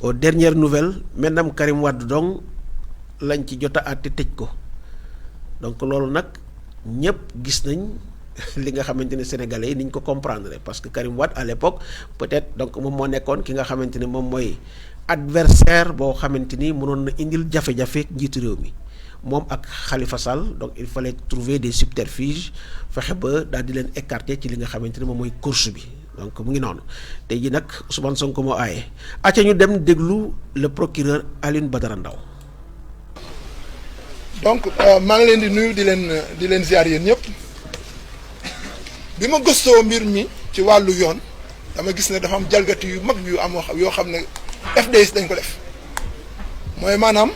aux dernières nouvelles maintenant Karim Wade donc lañ ci jot a àtte tëj ko donc loolu nag ñëpp gis nañ li nga xamante ne sénégalais yi niñ ko comprendre parce que Karim Wade à l'époque peut-être donc moom moo nekkoon ki nga xamante ne moom mooy adversaire boo xamante ni mënoon na indil jafe-jafe njiitu réew mi moom ak Khalifa Sall donc il fallait trouver des subterfuges fexe ba daal di leen écarter ci li nga xamante ne moom mooy course bi donc mu ngi noonu tey ji nag Ousmane Sonko moo aaye acca ñu dem déglu le procureur Alioune Badara Ndao. Donc maa ngi leen di nuyu di leen ziar yéen ñëpp bi ma gëstoo mbir mi ci wàllu yoon dama gis ne dafa am jalgati yu mag yu am yoo xam ne FDS dañ ko def mooy maanaam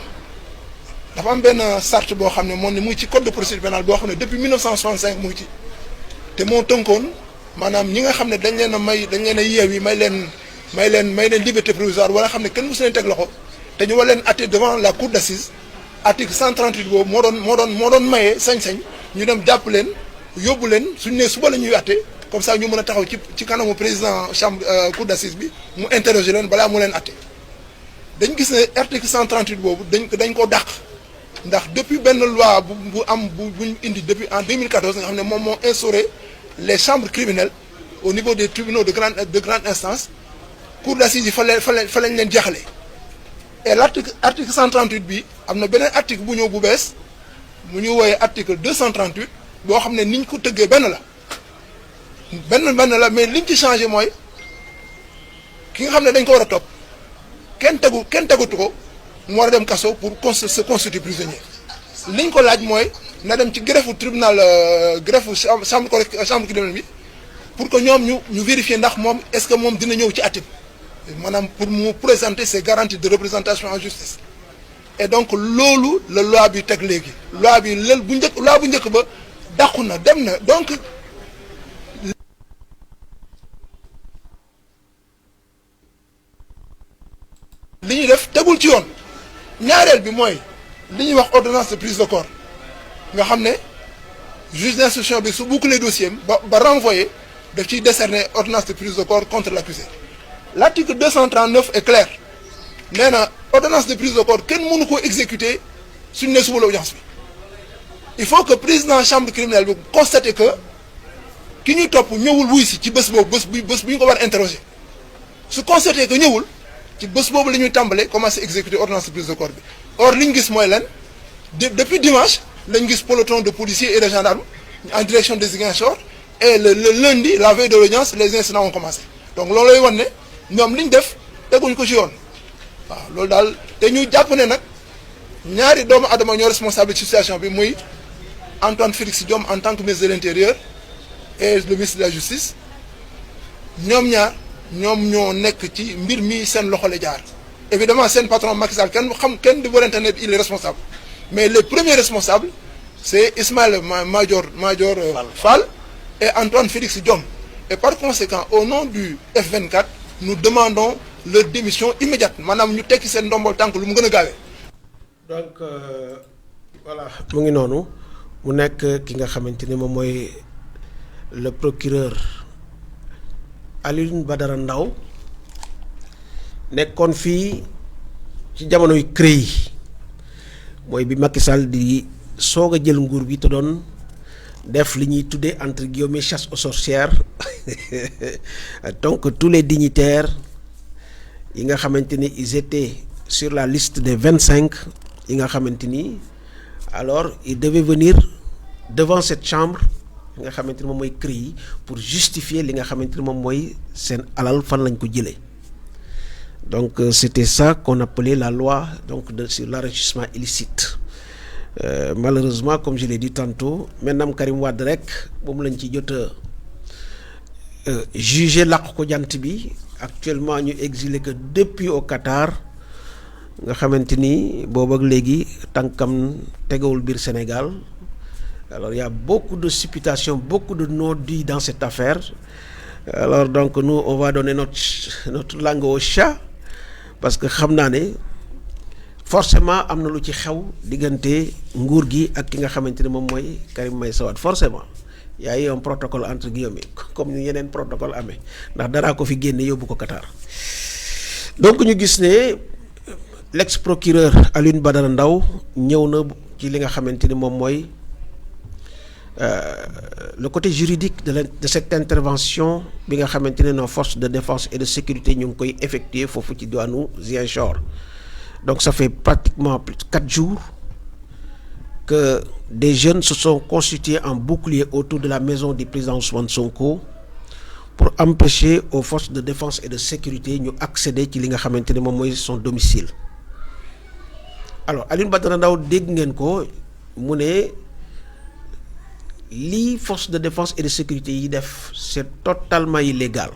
dafa am benn charte boo xam ne moom ne mu ngi ci code de procédure pénale boo xam ne depuis 1965 mu ngi ci te moo tënkoon maanaam ñi nga xam ne dañ leen a yeewi may leen liberté provisoire wala xam ne kenn musu leen teg loxo te ñu war leen atte devant la cour d'assises article 138 boobu moo doon maye sañ-sañ ñu dem jàpp leen yóbbu leen suñu nee suba la ñuy atte comme ça ñu mën a taxaw ci kanamu président chambre cour d'assises bi mu interroger leen balaa mu leen atte dañ gis ne article 138 boobu dañ ko dàq ndax depuis benn loi buñ indi depuis en 2014 nga xam ne moom moo instauré les chambres criminelles au niveau des tribunaux de grande instance cour d'assises yi fa lañ leen jeexale et l'article 138 bi am na beneen article bu ñëw bu bees mu ñu wooyee article 238 boo xam ne niñ ko tëggee benn la mais liñ ci changé mooy ki nga xam ne dañ ko war a topp kenn tegatu ko mu war a dem kaso pour se constituer prisonnier liñ ko laaj mooy na dem ci greffe tribunal greffe chambre criminelle bi pour que ñoom ñu vérifier ndax moom est-ce que moom dina ñëw ci àtte bi maanaam pour mu présenter ses garanties de représentation en justice et donc loolu la loi bi teg léegi loi bi lël bu njëkk ba dàqu na dem na donc li ñuy def tegul ci yoon ñaareel bi mooy li ñuy wax ordonnance de prise de corps nga xam ne juge d'instruction bi su boucler dossier ba renvoyer daf ciy décerner ordonnance de prise de corps contre l'accusé l'article 239 est clair nee na ordonnance de prise de corps kenn mënu ko exécuter suñu ne suba la audience bi il faut que président chambre criminelle bi constater que ki ñuy topp ñëwul wuy si ci bés boobu bés bu ñu ko war interroger su constater que ñëwul ci bés boobu la ñuy tàmbale commencer exécuter ordonnance de prise de corps bi or li ñu gis mooy lan depuis dimanche lañ gis peloton de policiers et de gendarmes en direction de Ziguinchor et le lundi la veille de l'audience les incidents ont commencé donc loolu lay wan ne ñoom li ñu def teguñ ko ci yoon waaw loolu daal te ñu jàpp ne nag ñaari doomu adama ñoo responsable ci situation bi muy Antoine Félix Diome en tant que ministre de l'Intérieur et le ministre de la Justice ñoom ñoo nekk ci mbir mi seen loxo la jaar évidemment seen patron Macky Sall kenn di warante ne il est responsable mais les premiers responsables c'est Ismaïla Madior Fall et Antoine Félix Diome et par conséquent au nom du F24 nous demandons leur démission immédiate maanaam ñu tekki seen ndombol tànk lu mu gën a gaawee. donc voilà mu ngi noonu mu nekk ki nga xamante ni moom mooy le procureur Alioune Badara Ndao nekkoon fii ci jamonoy CREI mooy bi Macky Sall di soog a jël nguur bi te doon def li ñuy tuddee entre guillemets chasse aux sorcières donc tous les dignitaires yi nga xamante ni ils étaient sur la liste des 25 yi nga xamante ni alors ils devaient venir devant cette chambre li nga xamante ni moom mooy CREI pour justifier li nga xamante ni moom mooy seen alal fan lañ ko jëlee donc c'était ça qu'on appelait la loi donc sur l'enrichissement illicite malheureusement comme je l'ai dit tantôt maintenant Karim Wade rek moom lañ ci jot a jugé làq ko jant bi actuellement ñu exilé que depuis au Qatar nga xamante ni boobu ak léegi tànkam tegawul biir Sénégal alors il y a beaucoup de supputation beaucoup de non-dits dans cette affaire alors donc nous on va donner notre langue au chat parce que xam naa ne forcément am na lu ci xew diggante nguur gi ak ki nga xamante ne moom mooy Karim Meïssa Wade forcément y a eu un protocole entre guillemets comme ñu yeneen protocole amee ndax daraa ko fi génne yóbbu ko Qatar donc ñu gis ne l'ex-procureur Alioune Badara Ndao ñëw na ci li nga xamante ni moom mooy le côté juridique de cette intervention bi nga xamante ne nos forces de défense et de sécurité ñu ngi koy effectuer foofu ci diwaanu Ziguinchor donc ça fait pratiquement plus de 4 jours que des jeunes se sont constitués en bouclier autour de la maison du président Ousmane Sonko pour empêcher aux forces de défense et de sécurité ñu accéder ci li nga xamante ne moom mooy son domicile. Alors Alioune Badara Ndao dégg ngeen ko mu ne lii force de défense et de sécurité yi def c'est totalement illégal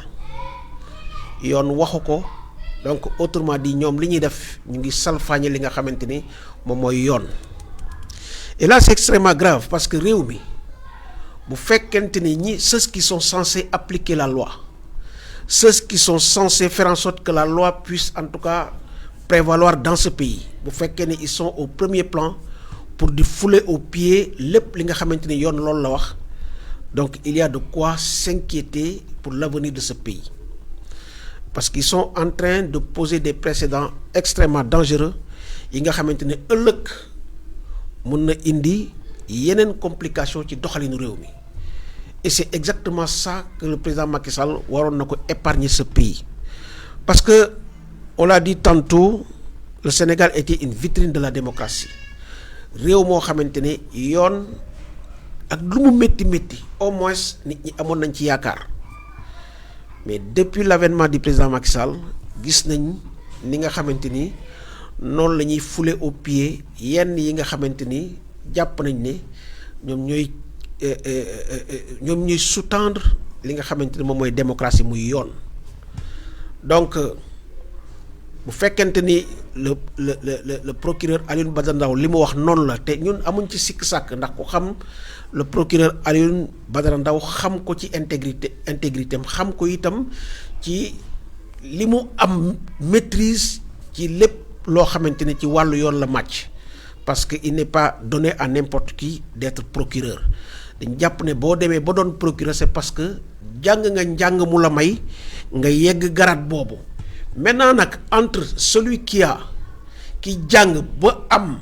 yoon waxu ko donc autrement dit ñoom li ñuy def ñu ngi salfaañe li nga xamante ni moom mooy yoon et là c'est extrêmement grave parce que réew mi bu fekkente ni ceux qui sont censés appliquer la loi ceux qui sont censés faire en sorte que la loi puisse en tout cas prévaloir dans ce pays bu fekkee ni ils sont au premier plan pour di fouler aux pieds lépp li nga xamante ni yoon loolu la wax donc il y a de quoi s'inquiéter pour l'avenir de ce pays parce qu'ils sont en train de poser des précédents extrêmement dangereux yi nga xamante ne ëllëg mun na indi yeneen complication ci doxalinu réew mi et c'est exactement ça que le président Macky Sall waroon na ko épargner ce pays parce que on l'a dit tantôt le Sénégal était une vitrine de la démocratie réew moo xamante ne yoon ak lu mu métti métti au moins nit ñi amoon nañ ci yaakaar mais depuis l'avènement du président Macky Sall gis nañ ni nga xamante ni noonu la ñuy fouler au pied yenn yi nga xamante ni jàpp nañ ne ñoom ñooy sous-tendre li nga xamante ni moom mooy démocratie muy yoon donc bu fekkente ni le procureur Alioune Badara Ndao li mu wax noonu la te ñun amuñ ci sikk sàkk ndax ku xam le procureur Alioune Badara Ndao xam ko ci intégrité am xam ko itam ci li mu am maîtrise ci lépp loo xamante ni ci wàllu yoon la màcc parce que il n'est pas donné à n'importe qui d'être procureur dañ jàpp ne boo demee ba doon procureur c'est parce que jàng nga njàng mu la may nga yegg garaat boobu maintenant nag entre celui ki jàng ba am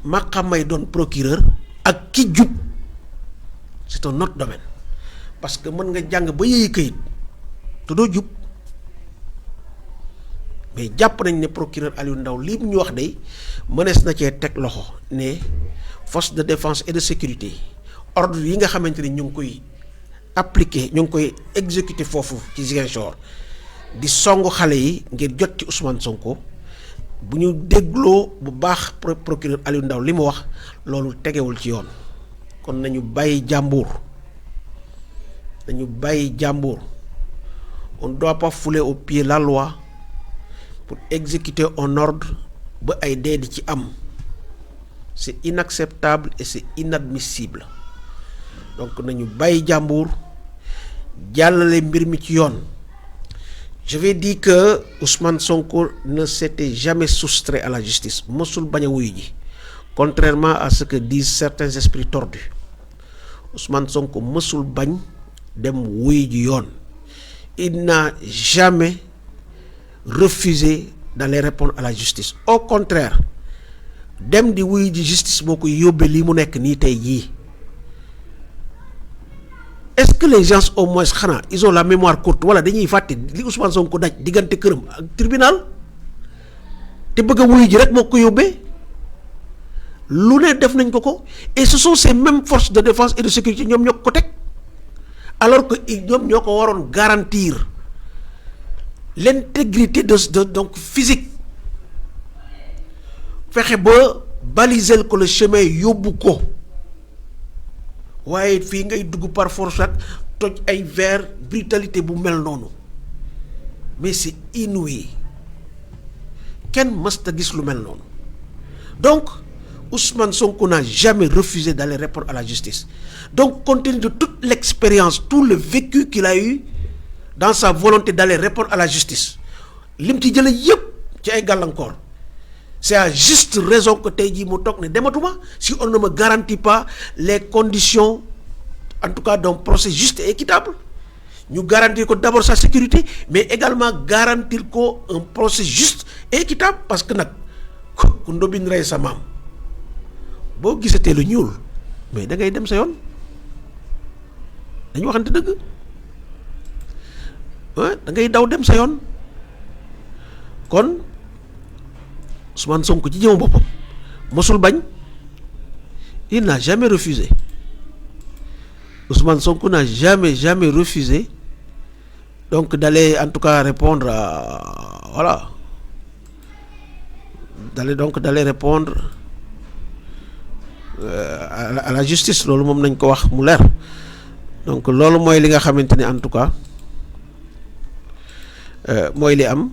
maqamay doon procureur ak ki jub c'est un autre domaine parce que mën nga jàng ba yëyi kayit te doo jub mais jàpp nañ ne procureur Aliou Ndao lii mu ñu wax de mënees na cee teg loxo ne force de défense et de sécurité ordre yi nga xamante ni ñu ngi koy appliquer ñu ngi koy exécuter foofu ci Ziguinchor di songu xale yi ngir jot ci Ousmane Sonko bu ñu dégloo bu baax procureur Aliou Ndao li mu wax loolu tegewul ci yoon kon nañu bàyyi jàmbur on ne doit pas fouler au pied la loi pour exécuter un ordre ba ay dee di ci am c'est inacceptable et c'est inadmissible donc nañu bàyyi jàmbur jàllale mbir mi ci yoon. Je vais dire que Ousmane Sonko ne s'était jamais soustrait à la justice mosul bañ a wuyu ji contrairement à ce que disent certains esprits tordus Ousmane Sonko mosul bañ dem wuyu ji yoon il n'a jamais refusé d'aller répondre à la justice au contraire dem di wuyu ji justice moo koy yóbbee lii mu nekk nii tey jii. Est-ce que les gens au moins xanaa ils ont la mémoire courte wala dañuy fàtte li Ousmane Sonko daj diggante këram ak tribunal te bëgg a wuyu ji rek moo ko yóbbee lu ne def nañ ko et ce sont ces mêmes forces de défense et de sécurité ñoom ñoo ko teg alors que ñoom ñoo ko waroon garantir l'intégrité de donc physique fexe ba baliser ko le chemin yóbbu ko. waaye fii ngay dugg par force ak toj ay verre brutalité bu mel noonu mais c'est inouï kenn mësta gis lu mel noonu donc Ousmane Sonko n'a jamais refusé d'aller répondre à la justice donc compte tenu de toute l'expérience tout le vécu qu'il a eu dans sa volonté d'aller répondre à la justice lim ci jële yépp ci ay gàllankoor c'est à juste raison que tey jii mu toog ne dematuma si on ne me garantit pas les conditions en tout cas d'un procès juste et équitable ñu garantir ko d'abord sa sécurité mais également garantir ko un procès juste et équitable parce que nag ku ndobin rey sa maam boo gisatee lu ñuul mais da ngay dem sa yoon dañu waxante dëgg da ngay daw dem sa yoon kon Ousmane Sonko ci jëmu boppam mosul bañ il n'a jamais refusé Ousmane Sonko n'a jamais refusé donc d'aller en tout cas répondre à d'aller répondre à la justice loolu moom nañ ko wax mu leer donc loolu mooy li nga xamante ni en tout cas mooy li am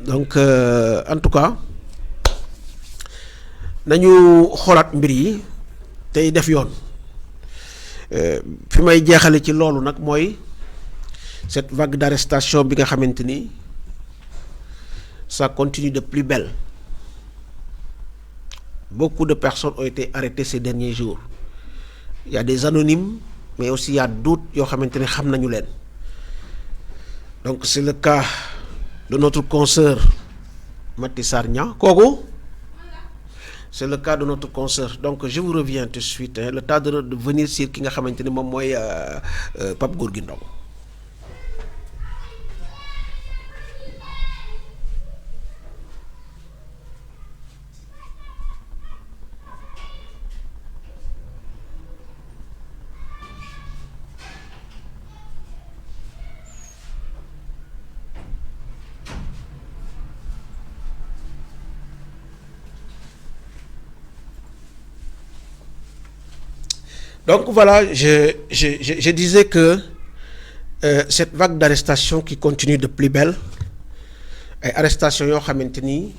donc en tout cas nañu xoolaat mbir yi tey def yoon fi may jeexale ci loolu nag mooy cette vague d'arrestation bi nga xamante ni ça continue de plus belle beaucoup de personnes ont été arrêtées ces derniers jours il y a des anonymes mais aussi il y a d'autres yoo xamante ni xam nañu leen donc c'est le cas de notre consoeur Maty Sarr Niang kooku c'est le cas de notre consoeur. Donc je vous reviens tout de suite, le temps de venir sur ki nga xamante ni moom mooy Pape Gorgui Ndong. Donc voilà, je disais que cette vague d'arrestation qui continue de plus belle, ay arrestation yoo xamante ni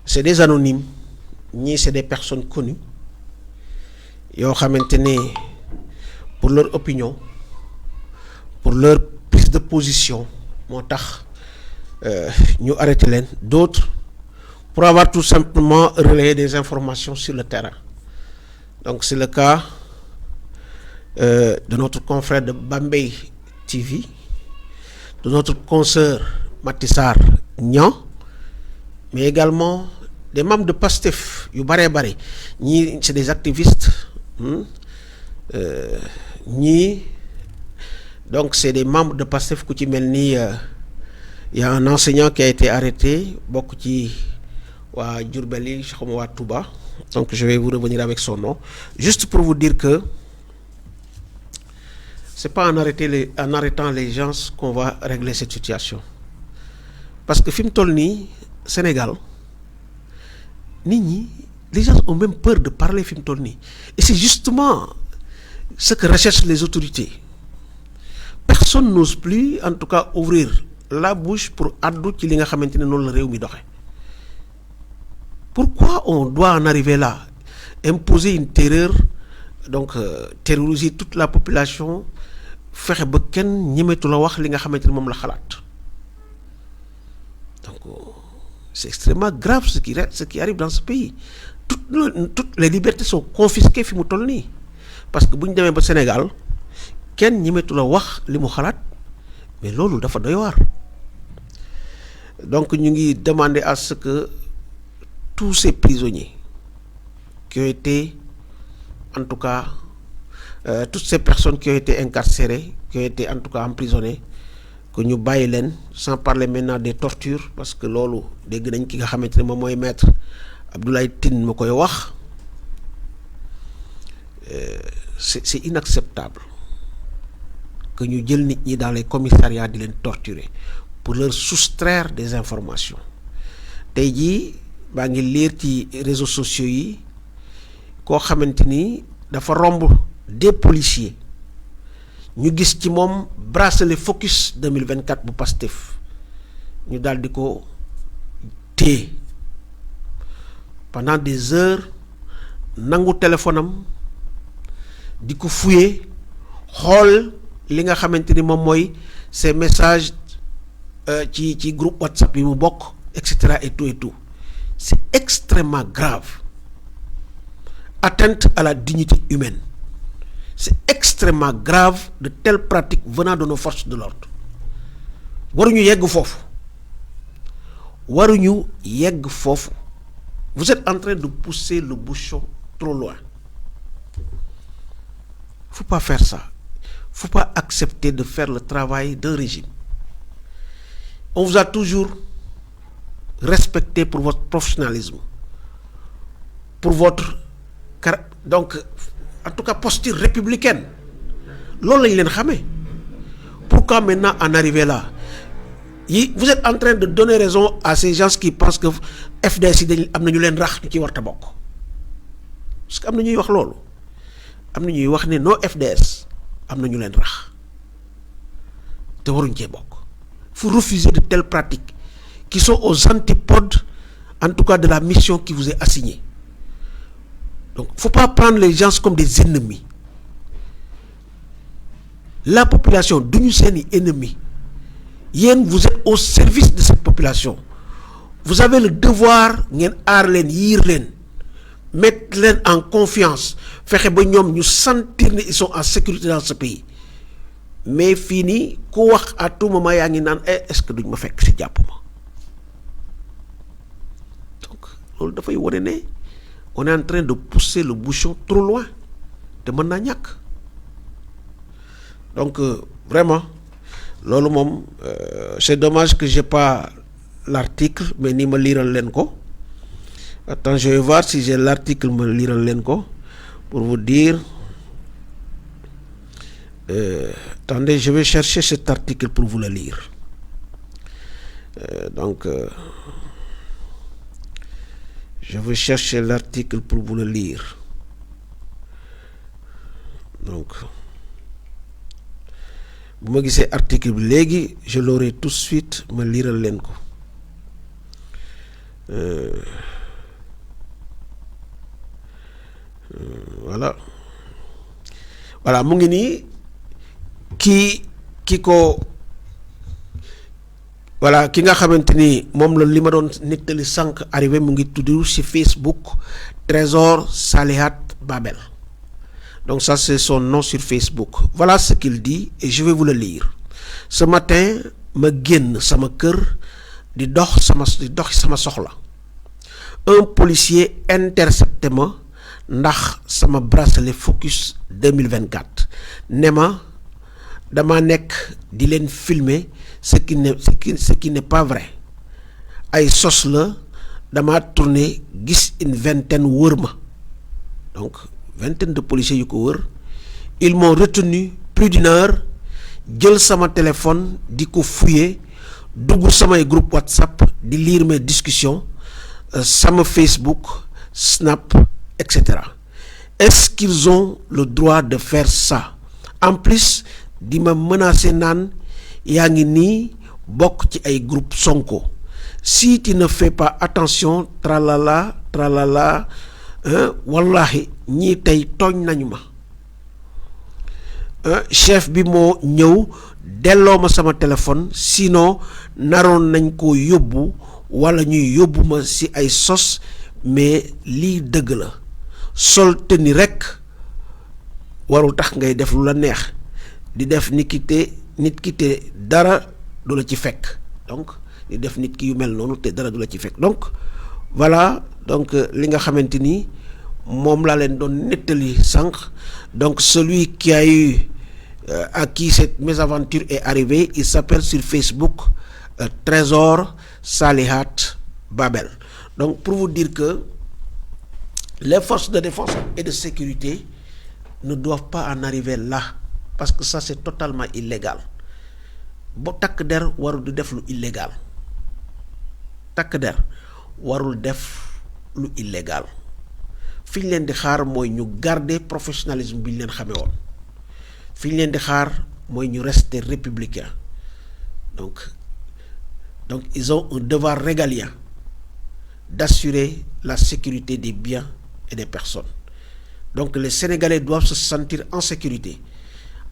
c'est des anonymes, ñii c'est des personnes connues yoo xamante ni pour leur opinion, pour leur prise de position moo tax ñu arrêté leen, d'autres pour avoir tout simplement relayé des informations sur le terrain. Donc c'est le cas de notre confrère de Bambey TV, de notre consoeur Matissar Niang, mais également des membres de PASTEF yu bare bare, ñii c'est des activistes, ñii donc c'est des membres de PASTEF ku ci mel ni y a un enseignant qui a été arrêté bokk ci waa Diourbel yi xawma waa Touba. Donc je vais vous revenir avec son nom, juste pour vous dire que c'est pas en arrêtant les gens qu'on va régler cette situation. Parce que fi mu toll nii Sénégal nit ñi les gens ont même peur de parler fi mu toll nii, et c'est justement ce que recherchent les autorités. Personne n'ose plus en tout cas ouvrir la bouche pour addu ci li nga xamante ne noonu la réew mi doxe. Pourquoi on doit en arriver là? Imposer une terreur, donc terroriser toute la population, fexe ba kenn ñemetu la wax li nga xamante ne moom la xalaat. Donc c'est extrêmement grave ce qui arrive dans ce pays. Toutes les libertés sont confisquées fi mu toll nii, parce que bu ñu demee ba Sénégal kenn ñemetu la wax li mu xalaat, mais loolu dafa doy waar. Donc ñu ngi demander à ce que tous ces prisonniers qui ont été, en tout cas, toutes ces personnes qui ont été incarcérées, qui ont été en tout cas emprisonnées, que ñu bàyyi leen, sans parler maintenant des tortures, parce que loolu dégg nañ ki nga xamante ne moom mooy maître Abdoulaye Tine ma koy wax. C'est inacceptable que ñu jël nit ñi dans les commissariats di leen torturer pour leur soustraire des informations. Tey jii baa ngi lire ci réseaux sociaux yi koo xamante ni dafa romb des policiers ñu gis ci moom bracelet focus 2024 bu Pastef ñu daal di ko téye pendant des heures, nangu téléphone am di ko fouiller, xool li nga xamante ni moom mooy ces messages ci groupe WhatsApp yi mu bokk, etc. et tout. C'est extrêmement grave. Atteinte à la dignité humaine. C'est extrêmement grave de telles pratiques venant de nos forces de l'ordre. Waruñu yegg foofu. Waruñu yegg foofu. Vous êtes en train de pousser le bouchon trop loin. Faut pas faire ça. Faut pas accepter de faire le travail d'un régime. On vous a toujours respecté pour votre professionnalisme, pour votre donc en tout cas posture républicaine. Loolu lañ leen xamee. Pourquoi maintenant en arriver là? Vous êtes en train de donner raison à ces gens qui pensent que FDS yi dañ am na ñu leen rax ñu ci war ta bokk. Parce que am na ñuy wax loolu. Am na ñuy wax ne non FDS am na ñu leen rax te waruñ cee bokk. Faut refuser de telles pratiques qui sont aux antipodes, en tout cas de la mission qui vous est assignée. Donc, faut pas prendre les gens comme des ennemis. La population, duñu seeni ennemis. Yéen, vous êtes au service de cette population. Vous avez le devoir ngeen aar leen, yiir leen, mettre leen en confiance, fexe ba ñoom ñu sentir ne ils sont en sécurité dans ce pays. Mais fii nii ku wax à tout moment yaa ngi naan est-ce que duñ ma fekk ci jàpp ma. Donc loolu dafay wane ne on est en train de pousser le bouchon trop loin te mën naa ñàkk. Donc vraiment loolu moom c'est dommage que j'ai pas l'article mais ni ma liiral leen ko. Attends, je vais voir si j'ai l'article ma liiral leen ko pour vous dire. Attendez, je vais chercher cet article pour vous le lire. Je vais chercher l'article pour vous le lire. Donc bu ma gisee article bi léegi je l'aurai tout de suite ma liiral leen ko. Voilà mu ngi nii ki nga xamante ni moom la li ma doon nettali sànq arrivé mu ngi tudd ci Facebook Trésor Salihat Babel. Donc ça c'est son nom sur Facebook. Voilà ce qu'il dit et je vais vous le lire. Ce matin ma génn sama kër di dox sama soxla. Un policier intercepté ma ndax sama bracelet Focus 2024 ne ma dama nekk di leen filmer ce qui n'est pas vrai. Ay sos la dama tourné gis une vingtaine wër ma. Donc vingtaine de policiers yu ko wër. Ils m'ont retenu plus d'une heure jël sama téléphone di ko fouiller dugg samay groupe WhatsApp di lire mes discussions sama Facebook Snap etc. Est-ce qu'ils ont le droit de faire ça? En plus di ma menacer naan yaa ngi nii bokk ci ay groupe Sonko. Si tu ne fais pas attention tralala wallahi ñii tey tooñ nañu ma. Chef bi moo ñëw delloo ma sama téléphone sinon naroon nañ ko yóbbu wala ñuy yóbbu ma ci ay sos mais lii dëgg la sol tenue rekk warul tax ngay def lu la neex di def nit ki te dara du la ci fekk. Donc di def nit ki yu mel noonu te dara du la ci fekk. Donc voilà donc li nga xamante ni moom laa leen doon nettali sànq. Donc celui qui a eu à qui cette mésaventure est arrivée, il s'appelle sur Facebook Trésor Salihat Babel. Donc pour vous dire que les forces de défense et de sécurité ne doivent pas en arriver là parce que ça c'est totalement illégal. Bo takk der warul di def lu illégal. Takk der warul def lu illégal. Fi ñu leen di xaar mooy ñu garder professionnalisme bi ñu leen xamee woon. Fi ñu leen di xaar mooy ñu rester républicain. Donc ils ont un devoir régalien d'assurer la sécurité des biens et des personnes. Donc les Sénégalais doivent se sentir en sécurité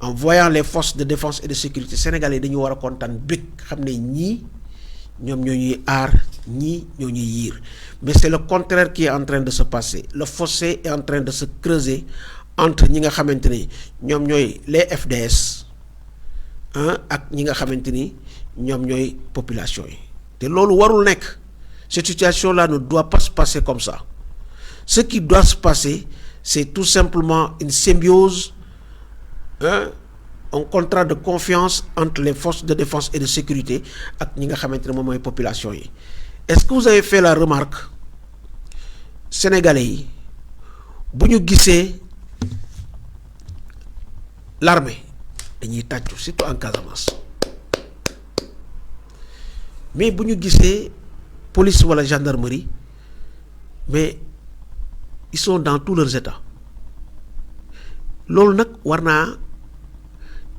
en voyant les forces de défense et de sécurité. Sénégalais dañu war a kontaan bëgg xam ne ñii ñoom ñoo ñuy aar ñii ñoo ñuy yiir. Mais c'est le contraire qui est en train de se passer. Le fossé est en train de se creuser entre ñi nga xamante ni ñoom ñooy les FDS ak ñi nga xamante ni ñoom ñooy population yi. te loolu warul nekk. Cette situation-là ne doit pas se passer comme ça. Ce qui doit se passer, c'est tout simplement une symbiose, un contrat de confiance entre les forces de défense et de sécurité ak ñi nga xamante ne moom mooy population yi. Est-ce que vous avez fait la remarque sénégalais yi bu ñu gisee l'armée dañuy tàccu surtout en Casamance mais bu ñu gisee police wala gendarmerie mais ils sont dans tous leurs états loolu nag war naa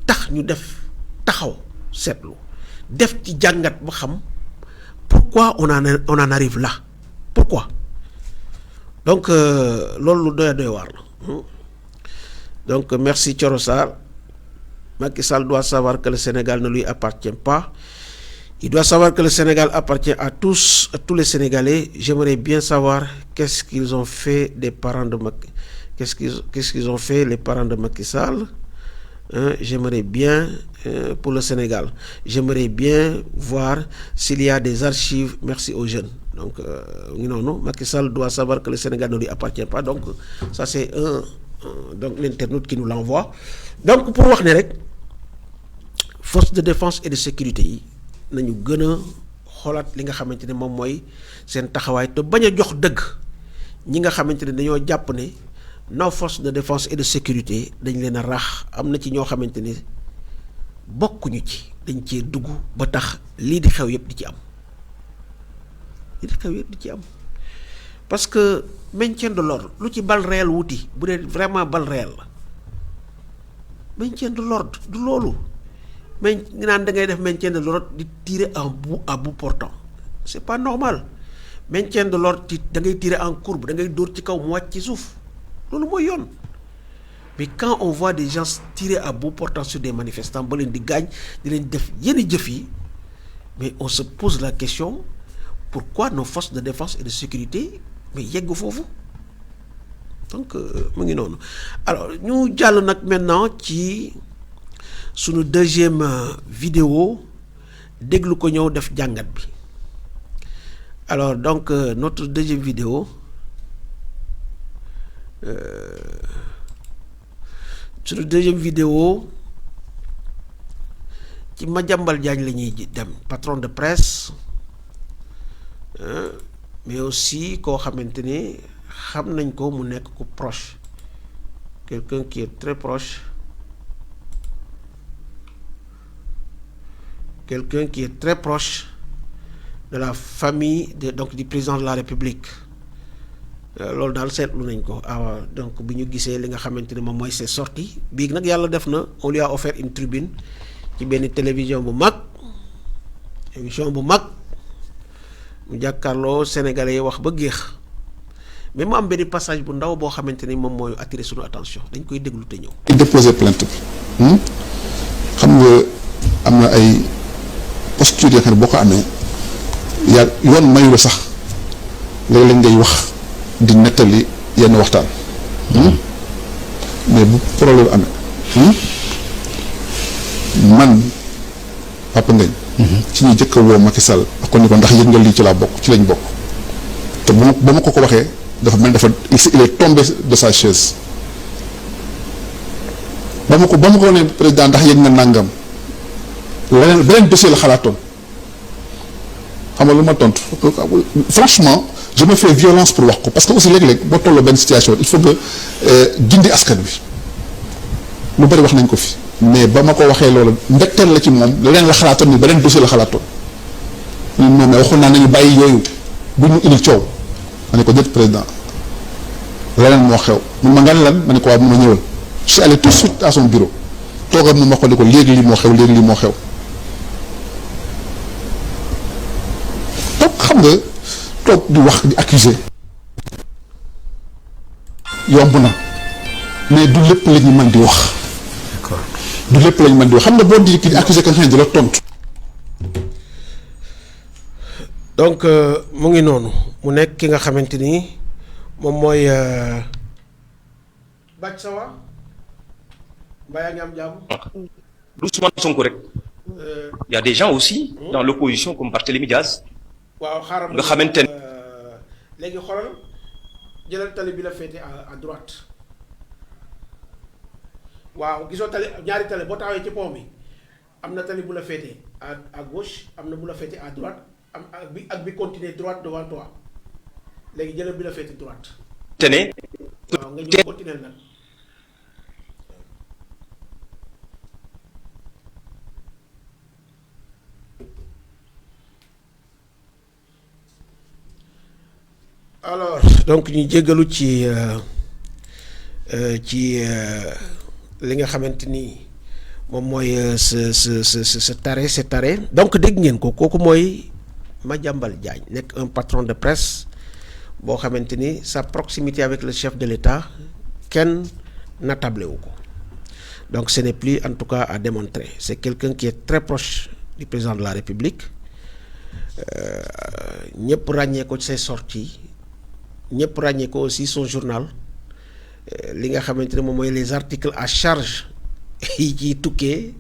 tax ñu def taxaw seetlu def ci jàngat ba xam pourquoi on en arrive là pourquoi. Donc loolu lu doy waar la. Donc merci Thioro Sarr. Macky Sall doit savoir que le Sénégal ne lui appartient pas. Il doit savoir que le Sénégal appartient à tous les Sénégalais. J'aimerais bien savoir qu'est-ce qu'ils ont fait des parents de Macky. Qu'est-ce qu'ils ont fait les parents de Macky Sall. j'aimerais bien pour le Sénégal, j'aimerais bien voir s'il y a des archives. Merci aux jeunes. Donc Macky Sall doit savoir que le Sénégal ne lui appartient pas. Donc ça c'est donc l'internaute qui nous l'envoie. Donc pour wax ne rek force de défense et de sécurité yi nañu gën a xoolaat li nga xamante ne moom mooy seen taxawaay te bañ a jox dëgg ñi nga xamante ne dañoo jàpp ne nos forces de défense et de sécurité dañ leen a rax. am na ci ñoo xamante ne bokkuñu ci dañ cee dugg ba tax lii di xew yëpp di ci am parce que maintien de l'ordre lu ci bal réel wuti bu dee vraiment bal réel la maintien de l'ordre du loolu mais ngi naan da ngay def maintien de l'ordre di tirer à bout portant c'est pas normal. Maintien de l'ordre da ngay tirer en courbe da ngay dóor ci kaw mu wàcc ci suuf loolu mooy yoon. Mais quand on voit des gens tirer à bout portant sur des manifestants ba leen di gaañ di leen def yenn jëf yi mais on se pose la question pourquoi nos forces de défense et de sécurité mais yegg foofu donc mu ngi noonu. Alors ñu jàll nag maintenant ci sunu deuxième vidéo déglu ko ñëw def jàngat bi. Alors donc notre deuxième vidéo sunu deuxième vidéo ci Madiambal Diagne la ñuy dem, patron de presse mais aussi koo xamante ni xam nañ ko mu nekk ku proche, quelqu'un qui est très proche, quelqu'un qui est très proche de la famille donc du président de la République. Loolu daal seetlu nañ ko. Donc bi ñu gisee li nga xamante ni moom mooy ses sorties bii nag yàlla def na on lui a offert une tribune ci benn télévision bu mag, émission bu mag, mu jàkkaarloo sénégalais yi wax ba géex, mais mu am benn passage bu ndaw boo xamante ni moom mooy attirer suñu attention, dañ koy déglu te ñëw. déposer plainte bi xam nga am na ay posture yoo xam ne boo ko amee yaa yoon mayu la sax léegi lañ ngay wax di nettali yenn waxtaan mais bu problème amee man Papa Ngagne ci ñuy jëkk a woo Macky Sall ak kon ni ko ndax yëg nga lii ci laa bokk, ci lañ bokk, te ba ma ko waxee dafa mel dafa il est tombé de sa chaise. ba ma ko ne président ndax yëg nga nàngam leneen beneen dossier la xalaatoon. xam nga lu ma tontu franchement je me fais violence pour wax ko parce que aussi léeg-léeg boo tolloo benn situation il faut que gindi askan wi lu bari wax nañ ko fi mais ba ma ko waxee loolu mbégteel la ci moom leneen la xalaatoon ni beneen dossier la xalaatoon ñun moom waxoon naa nañu bàyyi yooyu bu ñu indil coow ma ne ko déet président leneen moo xew mun ma ngan lan ma ne ko waaw mun ma ñëwal je suis allé tout de suite à son bureau toogal mu ma ko ni ko léegi lii moo xew léegi lii moo xew. xam nga toog di wax di accuser yomb na mais du lépp la ñu mën di wax. du lépp la ñu mën di wax xam nga boo di ki di accuser ka nga xam ne di la tontu. donc mu ngi noonu mu nekk ki nga xamante ni moom mooy Bac Sawa mbaa yaa ngi am jàmm. Ousmane Sonko rek. Il y a des gens aussi dans l'opposition comme Barthélémy Diaz. waaw xaaral nga xamante ne léegi xoolal jëlal tali bi la féete à droite waaw gisoo tali ñaari tali boo taxawee ci pont bi am na tali bu la féete à gauche am na bu la féete à droite am ak bi continuer droite devant toi léegi jëlal bi la féete droite. te ne. waaw nga ñëw continuer nag. alors donc ñu jéggalu ci li nga xamante ni moom mooy ce taré donc dégg ngeen ko kooku mooy Madiambal Diagne nekk un patron de presse boo xamante ni sa proximité avec le chef de l'État kenn natable wu ko donc ce n'est plus en tout cas à démontrer c'est quelqu'un qui est très proche du président de la République ñëpp ràññee ko ci ses sorties ñëpp ràññee ko aussi son journal li nga xamante ne moom mooy les articles à charge yi ciy tukkee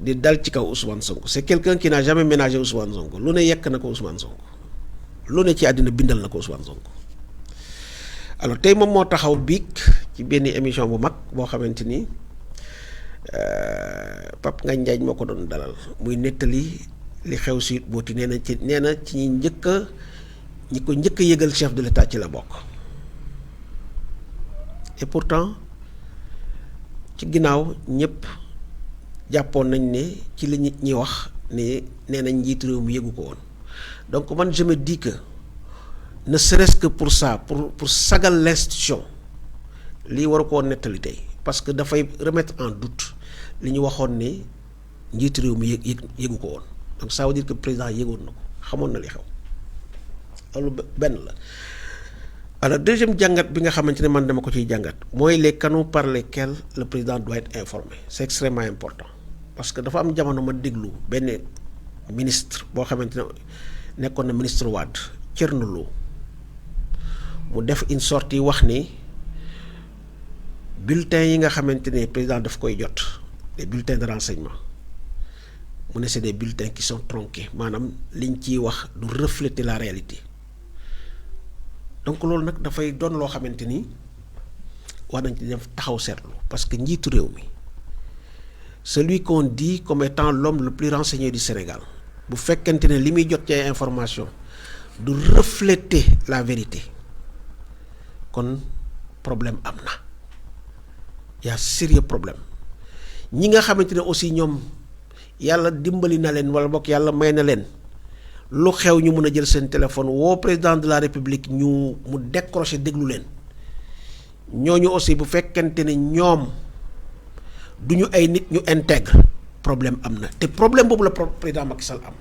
di dal ci kaw Ousmane Sonko c'est quelqu'un qui n'a jamais ménagé Ousmane Sonko lu ne yekk na ko Ousmane Sonko lu ne ci àddina bindal na ko Ousmane Sonko alors tey moom moo taxaw biig ci benn émission bu mag boo xamante ni Pape Ngagne Ndiaye moo ko doon dalal muy nettali li xew si booti nee na ci ñi ñi ko njëkk a yëgal chef de l'État ci la bokk et pourtant ci ginnaaw ñëpp jàppoon nañ ne ci li ñi wax ne nee nañ njiitu réew mi yëgu ko woon donc man je me dis que ne serait-ce que pour ça pour sagal l'institution lii war a koo nettali tey parce que dafay remettre en doute li ñu waxoon ne njiitu réew mi yëgu ko woon donc ça veut dire que président yëgoon na ko xamoon na li xew loolu benn la. alors deuxième jàngat bi nga xamante ne man dama ko ciy jàngat mooy les canaux par lesquels le président doit être informé c'est extrêmement important parce que dafa am jamono ma déglu benn ministre boo xamante ne nekkoon na ministre Wade Thierno Lo mu def une sortie wax ni bulletins yi nga xamante ne président daf koy jot les bulletins de renseignement mu ne c'est des bulletins qui sont tronqués maanaam liñ ciy wax du refléter la réalité donc loolu nag dafay doon loo xamante ni war nañ ci def taxaw seetlu parce que njiitu réew mi celui qu'on dit comme étant l'homme le plus renseigné du Sénégal bu fekkente ne li muy jot ci ay information du refléter la vérité kon problème am na y a sérieux problème ñi nga xamante ne aussi ñoom yàlla dimbali na leen wala bokk yàlla may na leen lu xew ñu mën a jël seen téléphone woo président de la république mu décrocher déglu leen ñooñu aussi bu fekkente ne ñoom du ñu ay nit ñu intègre problème am na te problème boobu la président Macky Sall am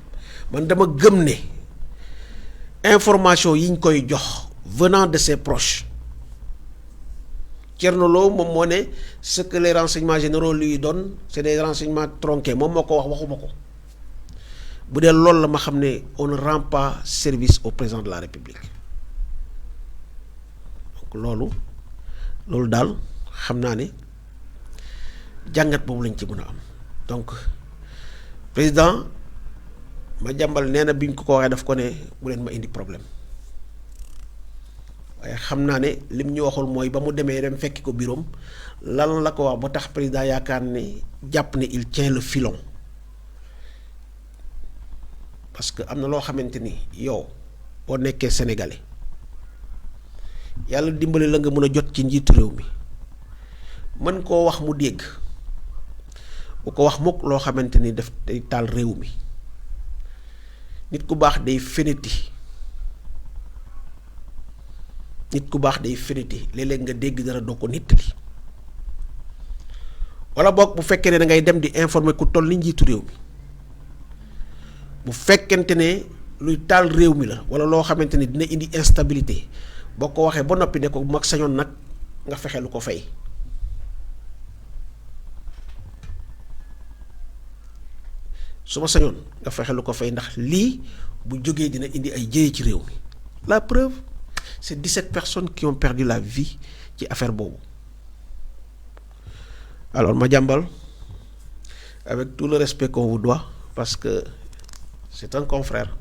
man dama gëm ne information yi ñu koy jox venant de ses proches Thierno Lo moom moo ne ce que les renseignements généraux lui donnent c'est des renseignements tronqués moom moo ko wax waxuma ko bu dee loolu la ma xam ne on ne rend pas service au président de la République donc loolu daal xam naa ne jàngat boobu lañ ci mën a am donc président ma jàmbal nee na bi ñu ko waxee daf ko ne bu leen ma indi problème waaye xam naa ne lim ñu waxul mooy ba mu demee dem fekki ko bureau lan la ko wax ba tax président yaakaar ne jàpp ne il tient le filon parce que am na loo xamante ni yow boo nekkee sénégalais yàlla dimbali la nga mën a jot ci njiitu réew mi mën koo wax mu dégg bu ko wax mukk loo xamante ni daf day taal réew mi nit ku baax day feneti léeg-léeg nga dégg dara doo ko nittali wala boog bu fekkee ne da ngay dem di informer ku toll ni njiitu réew mi bu fekkente ne luy taal réew mi la wala loo xamante ni dina indi instabilité boo ko waxee ba noppi ne ko bu mag sañoon nag nga fexe lu ko fay su ma sañoon nga fexe lu ko fay ndax lii bu jógee dina indi ay jëye ci réew mi la preuve c'est 17 personnes qui ont perdu la vie ci affaire boobu alors Madiambal avec tout le respect qu'on vous doit parce que c'est un confrère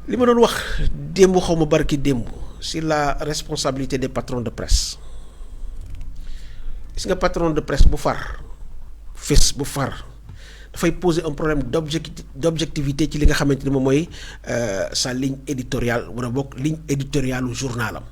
li ma doon wax démb xaw ma barki démb sur la responsabilité des patrons de presse gis nga patron de presse bu far fés bu far dafay poser un problème d'objectivité ci li nga xamante ni moom mooy sa ligne éditoriale wala bokk ligne éditoriale u journalam